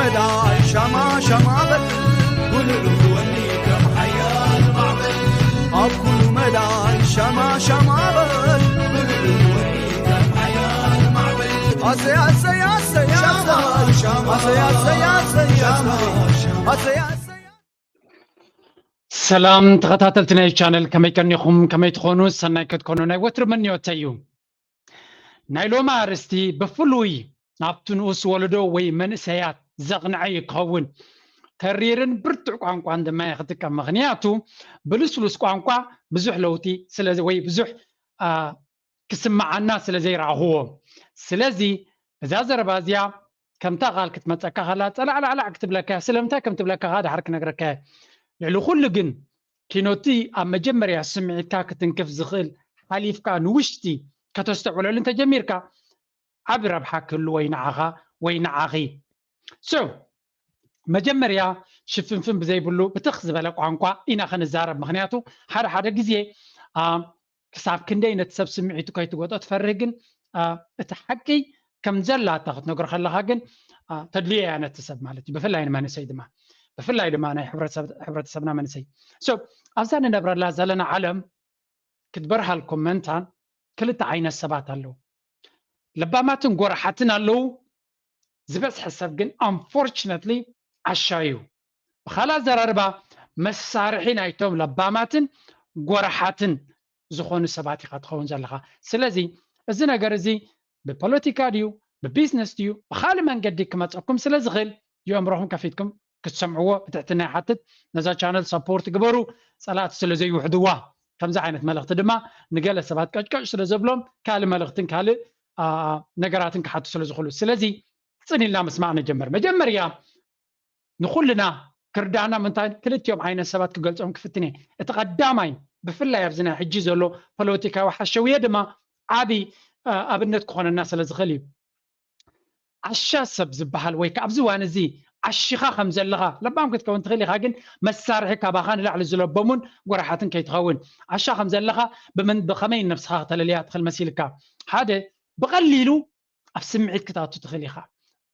መዳይ ሻማ ሻማ በል፣ ውልዕሉ ክወኒ ከም ሓያል ማዕበል። ኣብ ኩሉ መዳይ ሻማ ሻማ በል፣ ውልዕሉ ክወኒ ከም ሓያል ማዕበል። ኣሰይ፣ ኣሰይ፣ ኣሰይ፣ ኣሰይ። ኣሰይ፣ ኣሰይ፣ ኣሰይ፣ ኣሰይ። ኣሰይ፣ ኣሰይ። ሰላም ተኸታተልቲ ናይ ቻነል፣ ከመይ ቀኒኹም? ከመይ ትኾኑ? ሰናይ ክትኮኑ ናይ ወትሪ ምንዮተይ እዩ። ናይ ሎሚ ኣርእስቲ ብፍሉይ ናብቲ ንኡስ ወለዶ ወይ መንእሰያት ዘቕንዐ እዩ ክኸውን። ተሪርን ብርቱዕ ቋንቋን ድማ እየ ክጥቀም፣ ምኽንያቱ ብልስሉስ ቋንቋ ብዙሕ ለውጢ ስለ፣ ወይ ብዙሕ፣ አ፣ ክስምዓና ስለ ዘይረኣኹዎ። ስለዚ እዛ ዘረባ እዚኣ ከምታ ቃል ክትመጸካ ከላ ጸላዕላዕላዕ ክትብለካ እያ። ስለምንታይ ከም ትብለካ ከኣ ድሓር ክነግረካ እየ። ልዕሊ ኩሉ ግን ኪኖቲ ኣብ መጀመርያ ስምዒትካ ክትንክፍ ዝኽእል ሓሊፍካ ንውሽጢ ከተስተውዕለሉ እንተጀሚርካ ዓቢ ረብሓ ክህልዎ እዩ ንዓኻ ወይ ንዓኺ። So መጀመርያ ሽፍንፍን ብዘይብሉ ብትኽ ዝበለ ቋንቋ ኢና ክንዛረብ። ምኽንያቱ ሓደ ሓደ ግዜ፣ አ፣ ክሳብ ክንደይ ነቲ ሰብ ስምዒቱ ከይትጎጦ ትፈርህ፣ ግን፣ አ፣ እቲ ሓቂ ከም ዘላ እታ ክትነግሮ ከለኻ ግን፣ አ፣ ተድልዮ እያ ነቲ ሰብ ማለት እዩ። ብፍላይ ንመንእሰይ ድማ፣ ብፍላይ ድማ ናይ ሕብረተሰብ-፣ ሕብረተሰብና መንእሰይ። So ኣብዛ ንነብረላ ዘለና ዓለም ክትበርሃልኩም መንታን ክልተ ዓይነት ሰባት ኣለዉ። ለባማትን ጎራሓትን ኣለዉ። ዝበዝሐ ሰብ ግን unfortunately ዓሻ እዩ። ብኻልእ ኣዘራርባ መሳርሒ ናይቶም ለባማትን ጎራሓትን ዝኾኑ ሰባት ኢኻ ትኸውን ዘለኻ። ስለዚ እዚ ነገር እዚ ብፖለቲካ ድዩ፣ ብቢዝነስ ድዩ፣ ብኻልእ መንገዲ ክመፀኩም ስለ ዝኽእል የእምሮኹም ከፊትኩም ክትሰምዕዎ ብትሕትና ይሓትት። ነዛ ቻነል ሰፖርት ግበሩ፣ ጸላእቲ ስለ ዘይውሕድዋ። ከምዚ ዓይነት መልእኽቲ ድማ ንገለ ሰባት ቀጭቀጭ ስለ ዘብሎም ካልእ መልእኽትን ካልእ፣ አ፣ ነገራትን ክሓቱ ስለ ዝኽእሉ። ስለዚ ጽን ኢልና ምስማዕ ንጀምር። መጀመርያ ንኹልና ክርዳእና ምንታይ ክልቲኦም ዓይነት ሰባት ክገልጾም ክፍትን እየ። እቲ ቀዳማይ ብፍላይ ኣብዚ ናይ ሕጂ ዘሎ ፖለቲካዊ ሓሸውየ ድማ ዓቢ፣ አ፣ ኣብነት ክኾነና ስለ ዝኽእል እዩ። ዓሻ ሰብ ዝበሃል ወይ ከኣ ኣብዚ እዋን እዚ ዓሺኻ ከም ዘለኻ ለባም ክትከውን ትኽእል ኢኻ፣ ግን መሳርሒ ካባኻ ንላዕሊ ዝለበሙን ጎራሓትን ከይትኸውን። ዓሻ ከም ዘለኻ ብመን-፣ ብኸመይ ነብስኻ ከተለልያ ትኽእል መሲልካ? ሓደ፣ ብቐሊሉ ኣብ ስምዒት ክትኣቱ ትኽእል ኢኻ።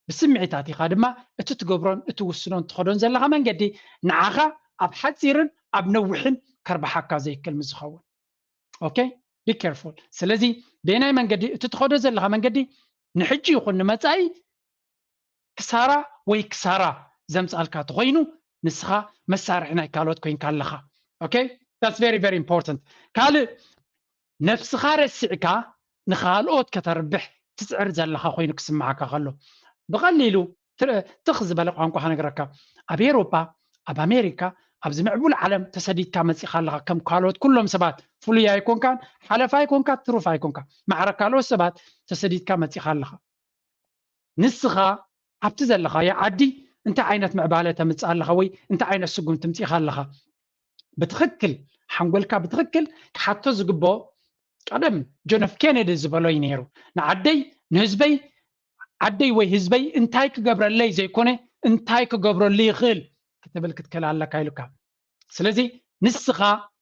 ብስምዒታት ኢኻ ድማ እቲ ትገብሮን እቲ ውስኖን ትኸዶን ዘለኻ መንገዲ ንዓኻ ኣብ ሓጺርን ኣብ ነዊሕን ከርብሓካ ዘይክእል ምስ ዝኸውን። ኦኬ? Be careful። ስለዚ በየናይ መንገዲ እቲ ትኸዶ ዘለኻ መንገዲ ንሕጂ ይኹን ንመጻኢ ክሳራ ወይ ክሳራ ዘምጻልካ ተኾይኑ ንስኻ መሳርሒ ናይ ካልኦት ኮይንካ ኣለኻ። ኦኬ? That's very, very important። ካልእ ነብስኻ ረሲዕካ ንኻልኦት ከተርብሕ ትጽዕር ዘለኻ ኮይኑ ክስምዓካ ከሎ ብቐሊሉ ትረ-፣ ትኽ ዝበለ ቋንቋ ክነግረካ። ኣብ ኤውሮጳ፣ ኣብ ኣሜሪካ፣ ኣብዚ ምዕቡል ዓለም ተሰዲድካ መጺኻ ኣለኻ። ከም ካልኦት ኩሎም ሰባት ፍሉይ ኣይኮንካን፣ ሓለፋ ኣይኮንካ፣ ትሩፍ ኣይኮንካ። ማዕረ ካልኦት ሰባት ተሰዲድካ መጺኻ ኣለኻ። ንስኻ ኣብቲ ዘለኻዮ ዓዲ እንታይ ዓይነት ምዕባለ ተምጽእ ኣለኻ ወይ እንታይ ዓይነት ስጉምቲ ምጺኻ ኣለኻ? ብትኽክል ሓንጎልካ ብትኽክል ክሓቶ ዝግብኦ ቀደም ጆን ኤፍ ኬነዲ ዝበሎ እዩ ነይሩ። ንዓደይ ንህዝበይ ዓደይ ወይ ህዝበይ እንታይ ክገብረለይ ዘይኮነ እንታይ ክገብረሉ ይኽእል ክትብል ክትክእል ኣለካ ኢሉካ። ስለዚ ንስኻ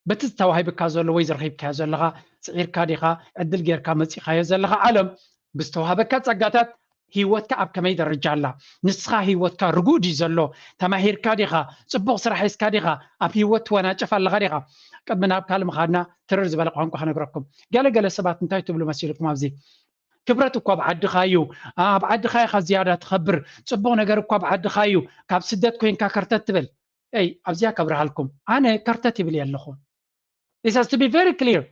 በቲ ዝተዋሂብካ ዘሎ ወይ ዝረኺብካዮ ዘለኻ ጽዒርካ ዲኻ ዕድል ጌርካ መጺኻዮ ዘለኻ ዓለም ብዝተዋሃበካ ጸጋታት ህይወትካ ኣብ ከመይ ደረጃ ኣላ? ንስኻ ህይወትካ ርጉእ ድዩ ዘሎ? ተማሂርካ ዲኻ? ጽቡቕ ስራሕ ሒዝካ ዲኻ? ኣብ ህይወት ትወናጨፍ ኣለኻ ዲኻ? ቅድሚ ናብ ካልእ ምኻድና ትርር ዝበለ ቋንቋ ክነግረኩም። ገለ ገለ ሰባት እንታይ ትብሉ መሲልኩም ኣብዚ? ክብረት እኮ ኣብ ዓድኻ እዩ። ኣብ ዓድኻ ኢኻ ዝያዳ ትኸብር። ጽቡቕ ነገር እኮ ኣብ ዓድኻ እዩ። ካብ ስደት ኮይንካ ከርተት ትብል። ኤይ፣ ኣብዚኣ ከብርሃልኩም። ኣነ ከርተት ይብል የለኹ። This has to be very clear።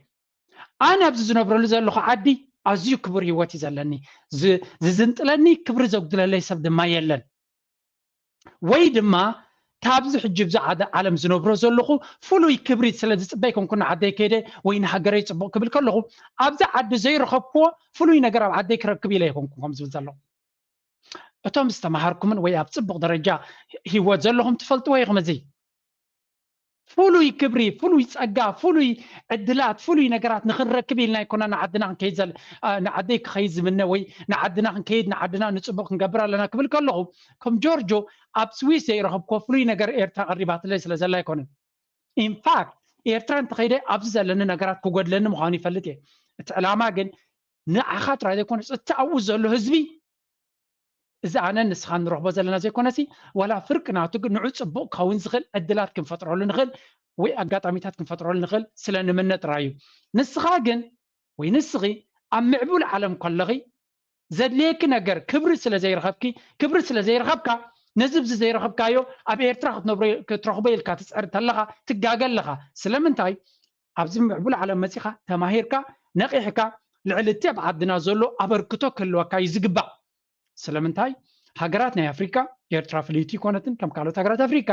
ኣነ ኣብዚ ዝነብረሉ ዘለኹ ዓዲ ኣዝዩ ክቡር ህይወት እዩ ዘለኒ። ዝ-፣ ዝዝንጥለኒ ክብሪ ዘጉድለለይ ሰብ ድማ የለን። ወይ ድማ ካብዚ ሕጂ ብዚ ዓደ-፣ ዓለም ዝነብሮ ዘለኹ ፍሉይ ክብሪ ስለ ዝጽበ ኣይኮንኩን ንዓደይ ከይደ ወይ ንሃገረይ ጽቡቕ ክብል ከለኹ ኣብዚ ዓዲ ዘይረኸብክዎ ፍሉይ ነገር ኣብ ዓደይ ክረክብ ኢለ ኣይኮንኩን ከም ዝብል ዘለኹ። እቶም ዝተማሃርኩምን ወይ ኣብ ጽቡቕ ደረጃ ህይወት ዘለኹም ትፈልጥዎ ኢኹም። እዚ ፍሉይ ክብሪ፣ ፍሉይ ጸጋ፣ ፍሉይ ዕድላት፣ ፍሉይ ነገራት ንኽንረክብ ኢልና ኣይኮና ንዓድና ክንከይድ ዘል-፣ ኣ፣ ንዓደይ ክኸይድ ዝምነ ወይ ንዓድና ክንከይድ ንዓድና ንጽቡቕ ክንገብር ኣለና ክብል ከለኹ፣ ከም ጆርጆ ኣብ ስዊስ ዘይረኸብክዎ ፍሉይ ነገር ኤርትራ ቀሪባትለይ ስለ ዘላ ኣይኮነን። ኢንፋክት ኤርትራ እንተኸይደ ኣብዚ ዘለኒ ነገራት ክጎድለኒ ምዃኑ ይፈልጥ እየ። እቲ ዕላማ ግን ንዓኻ ጥራይ ዘይኮነስ እቲ ኣብኡ ዘሎ ህዝቢ እዚ ኣነ ንስኻ ንረኽቦ ዘለና ዘይኮነሲ ዋላ ፍርቂ ናቱ ግን ንዑ ፅቡቕ ክኸውን ዝኽእል ዕድላት ክንፈጥረሉ ንኽእል ወይ ኣጋጣሚታት ክንፈጥረሉ ንኽእል ስለ ንምነ ጥራይ እዩ። ንስኻ ግን ወይ ንስኺ ኣብ ምዕቡል ዓለም ከለኺ ዘድልየኪ ነገር ክብሪ ስለ ዘይረኸብኪ ክብሪ ስለ ዘይረኸብካ ነዚ ብዚ ዘይረኸብካዮ ኣብ ኤርትራ ክትረኽቦ ኢልካ ትፅዕር ተለኻ ትጋገ ኣለኻ። ስለምንታይ ኣብዚ ምዕቡል ዓለም መፂኻ ተማሂርካ ነቒሕካ ልዕሊ እቲ ኣብ ዓድና ዘሎ ኣበርክቶ ክህልወካ እዩ ዝግባእ። ስለምንታይ ሃገራት ናይ ኣፍሪካ ኤርትራ ፍልይቲ ይኮነትን ከም ካልኦት ሃገራት ኣፍሪካ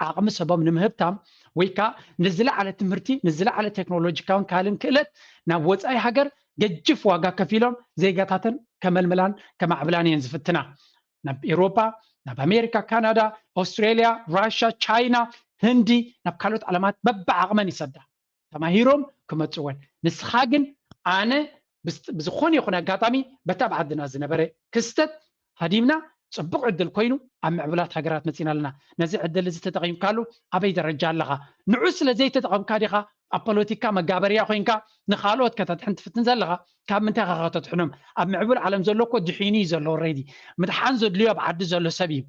ዓቕሚ ሰቦም ንምህብታም ወይ ከዓ ንዝለዓለ ትምህርቲ ንዝለዓለ ቴክኖሎጂካውን ካልእን ክእለት ናብ ወፃኢ ሃገር ገጅፍ ዋጋ ከፊሎም ዜጋታተን ከመልምላን ከማዕብላን እየን ዝፍትና። ናብ ኤሮፓ ናብ ኣሜሪካ ካናዳ ኣውስትራሊያ ራሻ ቻይና ህንዲ ናብ ካልኦት ዓለማት በብዓቕመን ይሰዳ ተማሂሮም ክመፅወን ንስኻ ግን ኣነ ብዝኾነ ይኹን ኣጋጣሚ በቲ ኣብ ዓድና ዝነበረ ክስተት ሃዲምና ፅቡቕ ዕድል ኮይኑ ኣብ ምዕቡላት ሃገራት መፂና ኣለና። ነዚ ዕድል እዚ ተጠቒምካሉ ኣበይ ደረጃ ኣለኻ? ንዑ ስለ ዘይተጠቐምካ ዲኻ ኣብ ፖለቲካ መጋበርያ ኮይንካ ንኻልኦት ከተድሕን ትፍትን ዘለኻ? ካብ ምንታይ ኢኻ ከተድሕኖም? ኣብ ምዕቡል ዓለም ዘሎ እኮ ድሒኑ እዩ ዘሎ። ኦሬዲ ምድሓን ዘድልዮ ኣብ ዓዲ ዘሎ ሰብ እዩ።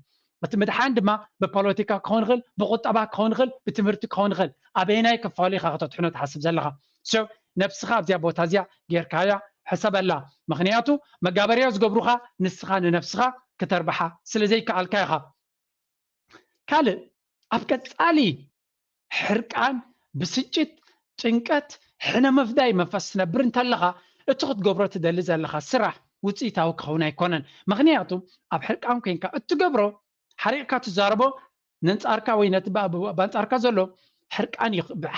እቲ ምድሓን ድማ ብፖለቲካ ክኸውን ይኽእል፣ ብቁጠባ ክኸውን ይኽእል፣ ብትምህርቲ ክኸውን ይኽእል። ኣበየናይ ክፋሉ ኢኻ ከተድሕኖ ትሓስብ ዘለኻ? ነብስኻ ኣብዚኣ ቦታ እዚኣ ጌርካያ ሕሰበላ። ምኽንያቱ መጋበርያ ዝገብሩኻ ንስኻ ንነብስኻ ክተርብሓ ስለ ዘይከኣልካ ኢኻ። ካልእ ኣብ ቀጻሊ ሕርቃን፣ ብስጭት፣ ጭንቀት፣ ሕነ ምፍዳይ መንፈስ ትነብር እንተለኻ እቲ ክትገብሮ ትደሊ ዘለኻ ስራሕ ውፅኢታዊ ክኸውን ኣይኮነን። ምኽንያቱ ኣብ ሕርቃን ኮይንካ እትገብሮ ሓሪቕካ ትዛረቦ ነንጻርካ ወይ ነቲ ባንጻርካ ዘሎ ሕርቃን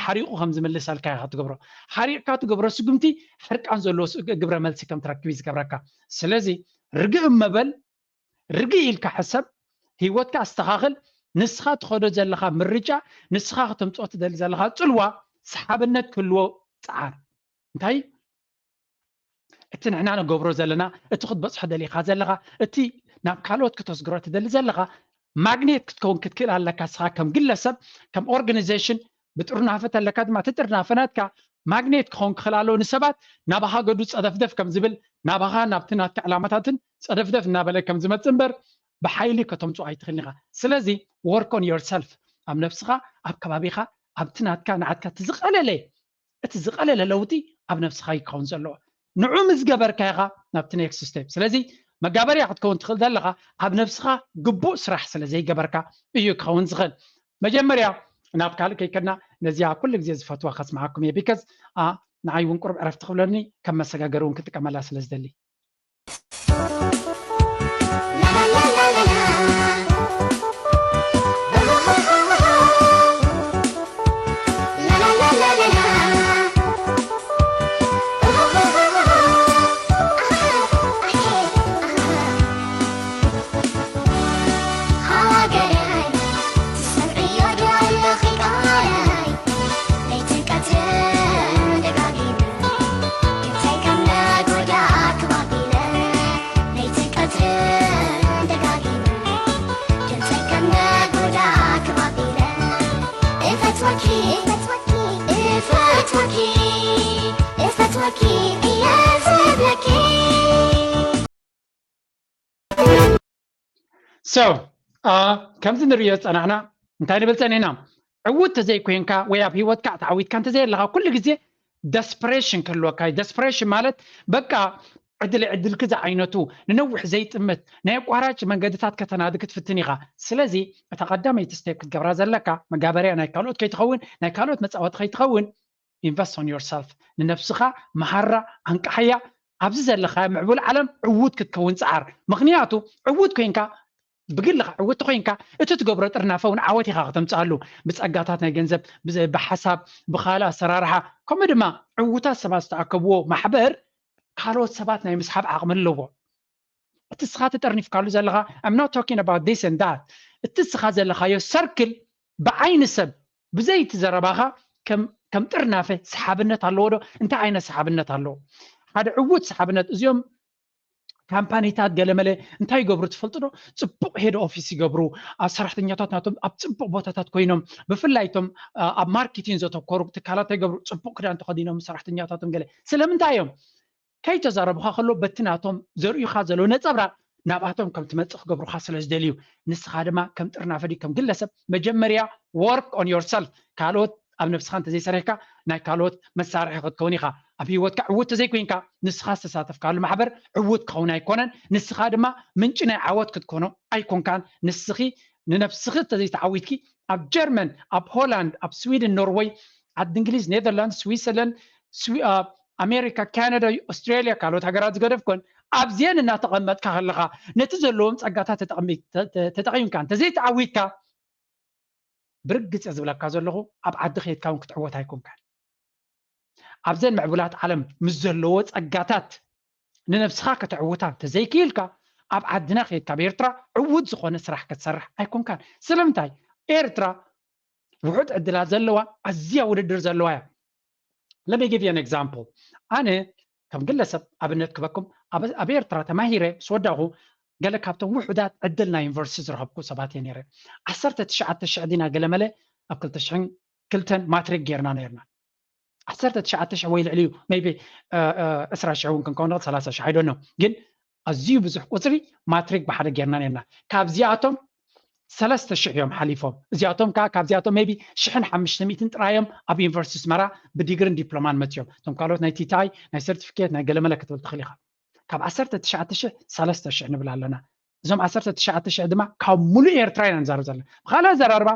ሓሪቑ ከም ዝምልሰልካ ኢኻ ትገብሮ። ሓሪቕካ ትገብሮ ስጉምቲ ሕርቃን ዘለዎ ግብረ መልሲ ከም ትረክብ እዩ ዝገብረካ። ስለዚ ርግእ መበል ርግእ ኢልካ ሕሰብ፣ ህይወትካ ኣስተኻኽል። ንስኻ ትኸዶ ዘለኻ ምርጫ፣ ንስኻ ከተምፅኦ ትደሊ ዘለኻ ፅልዋ ሰሓብነት ክህልዎ ፀዓር። እንታይ እቲ ንሕና ንገብሮ ዘለና፣ እቲ ክትበፅሖ ደሊኻ ዘለኻ፣ እቲ ናብ ካልኦት ክተስግሮ ትደሊ ዘለኻ ማግኔት ክትከውን ክትክእል ኣለካ። ንስኻ ከም ግለሰብ፣ ከም ኦርጋናይዜሽን ብጥርናፈ ተለካ ድማ እቲ ጥርናፈ ናትካ ማግኔት ክኸውን ክኽእል ኣለዎ ንሰባት ናባኻ ገዱ ፀደፍደፍ ከም ዝብል ናባኻ ናብቲ ናትካ ዕላማታትን ፀደፍደፍ እናበለ ከም ዝመፅእ እምበር ብሓይሊ ከተምፅኦ ኣይትኽእልን ኢኻ። ስለዚ work on yourself ኣብ ነብስኻ ኣብ ከባቢኻ ኣብቲ ናትካ ንዓትካ እቲ ዝቐለለ እቲ ዝቐለለ ለውጢ ኣብ ነብስኻ ይከውን ዘለዎ ንዑ ምስ ገበርካ ኢኻ ናብቲ next step። ስለዚ መጋበርያ ክትከውን ትኽእል ዘለኻ ኣብ ነብስኻ ግቡእ ስራሕ ስለ ዘይገበርካ እዩ ክኸውን ዝኽእል። መጀመርያ ናብ ካልእ ከይከድና ነዚኣ ኩሉ ግዜ ዝፈትዋ ከስምዓኩም እየ because ንዓይ እውን ቁሩብ ዕረፍቲ ክብለኒ ከም መሰጋገሪ እውን ክጥቀመላ ስለ ዝደሊ። So ከምዚ ንርእዮ ዝፀናሕና እንታይ ንብል ፀኒሕና? ዕዉት ተዘይኮይንካ ወይ ኣብ ህይወትካ ተዓዊትካ እንተዘየለካ ኩሉ ግዜ desperation ክህልወካ እዩ። Desperation ማለት በቃ ዕድል ዕድልኪ ዝዓይነቱ ንነዊሕ ዘይጥምት ናይ ኣቋራጭ መንገድታት ከተናዲ ክትፍትን ኢኻ። ስለዚ እታ ቀዳመይቲ step ክትገብራ ዘለካ መጋበርያ ናይ ካልኦት ከይትኸውን ናይ ካልኦት መፃወቲ ከይትኸውን invest on yourself ንነብስኻ መሃራ ኣንቃሓያ ኣብዚ ዘለኻ ምዕቡል ዓለም ዕዉት ክትከውን ፃዓር ምክንያቱ ዕዉት ኮይንካ ብግልኻ ዕውቲ ኮይንካ እቲ ትገብሮ ጥርናፈ እውን ዓወት ኢኻ ከተምፅኣሉ ብፀጋታት ናይ ገንዘብ ብሓሳብ ብካልእ ኣሰራርሓ ከምኡ ድማ ዕዉታት ሰባት ዝተኣከብዎ ማሕበር ካልኦት ሰባት ናይ ምስሓብ ዓቕሚ ኣለዎ እቲ ስኻ ተጠርኒፍካሉ ዘለኻ I'm not talking about this and that እቲ ስኻ ዘለኻዮ ሰርክል ብዓይኒ ሰብ ብዘይቲ ዘረባኻ ከም ጥርናፈ ሰሓብነት ኣለዎ ዶ እንታይ ዓይነት ሰሓብነት ኣለዎ ሓደ ዕዉት ሰሓብነት እዚኦም ካምፓኒታት ገለመለ እንታይ ይገብሩ ትፈልጡ ዶ ፅቡቅ ሄድ ኦፊስ ይገብሩ ኣብ ሰራሕተኛታት ናቶም ኣብ ፅቡቅ ቦታታት ኮይኖም ብፍላይ ቶም ኣብ ማርኬቲን ዘተኮሩ ትካላት ይገብሩ ፅቡቅ ክዳን ተኸዲኖም ሰራሕተኛታቶም ገለ ስለምንታይ እዮም ከይተዛረቡካ ከሎ በቲ ናቶም ዘርእዩካ ዘለዉ ነፀብራቅ ናብኣቶም ከም ትመፅእ ክገብሩካ ስለ ዝደልዩ፣ ንስኻ ድማ ከም ጥርናፈ ድዩ ከም ግለሰብ መጀመርያ work on yourself። ካልኦት ኣብ ነብስኻ እንተዘይሰሪሕካ ናይ ካልኦት መሳርሒ ክትከውን ኢኻ። ኣብ ህይወትካ ዕዉት ተዘይኮይንካ ንስኻ ዝተሳተፍካሉ ማሕበር ዕዉት ክኸውን ኣይኮነን። ንስኻ ድማ ምንጪ ናይ ዓወት ክትኮኖ ኣይኮንካን። ንስኺ ንነብስኺ እንተዘይተዓዊትኪ ኣብ ጀርመን፣ ኣብ ሆላንድ፣ ኣብ ስዊድን፣ ኖርወይ፣ ዓዲ እንግሊዝ፣ ኔዘርላንድ፣ ስዊዘርላንድ፣ ኣሜሪካ፣ ካናዳ፣ ኣውስትራሊያ፣ ካልኦት ሃገራት ዝገደፍኮን ኣብዚአን እናተቐመጥካ ከለኻ ነቲ ዘለዎም ፀጋታት ተጠቒምካ እንተዘይተዓዊትካ ብርግፅ ዝብለካ ዘለኹ ኣብ ዓዲ ከይድካ እውን ክትዕወት ኣይኮንካን። ኣብዘን ምዕቡላት ዓለም ምስ ዘለዎ ፀጋታት ንነብስኻ ከተዕውታ እንተዘይክኢልካ ኣብ ዓድና ከይድካ ኣብ ኤርትራ ዕዉት ዝኾነ ስራሕ ክትሰርሕ ኣይኮንካን። ስለምንታይ? ኤርትራ ውሑድ ዕድላት ዘለዋ ኣዝያ ውድድር ዘለዋ እያ። Let me give you an example። ኣነ ከም ግለሰብ ኣብነት ክበኩም ኣብ ኤርትራ ተማሂረ ምስ ወዳኹ ገለ ካብቶም ውሑዳት ዕድል ናይ ዩኒቨርሲቲ ዝረኸብኩ ሰባት እየ ነይረ። ዓሰርተ ትሽዓተ ሽሕ ዲና ገለመለ ኣብ ክልተ ሽሕን ክልተን ማትሪክ ጌርና ነርና። ዓሰርተ ትሽዓተ ሽሕ ወይ ልዕሊ እዩ maybe ዕስራ ሽሕ እውን ክንከውን ንኽእል ሰላሳ ሽሕ I don't know ግን ኣዝዩ ብዙሕ ቁፅሪ ማትሪክ ብሓደ ጌርና ነርና። ካብዚኣቶም ሰለስተ ሽሕ እዮም ሓሊፎም። እዚኣቶም ከዓ ካብዚኣቶም maybe ሽሕን ሓሙሽተ ሚእትን ጥራዮም ኣብ ዩኒቨርሲቲ ኣስመራ ብዲግርን ዲፕሎማን መፅዮም። እቶም ካልኦት ናይ ቲታይ ናይ ሰርቲፊኬት ናይ ገለመለ ክትብል ትኽእል ኢኻ። ካብ ዓሰርተ ትሽዓተ ሽሕ ሰለስተ ሽሕ ንብል ኣለና። እዞም ዓሰርተ ትሽዓተ ሽሕ ድማ ካብ ሙሉእ ኤርትራ ኢና ንዛረብ ዘለና። ብካልእ ኣዘራርባ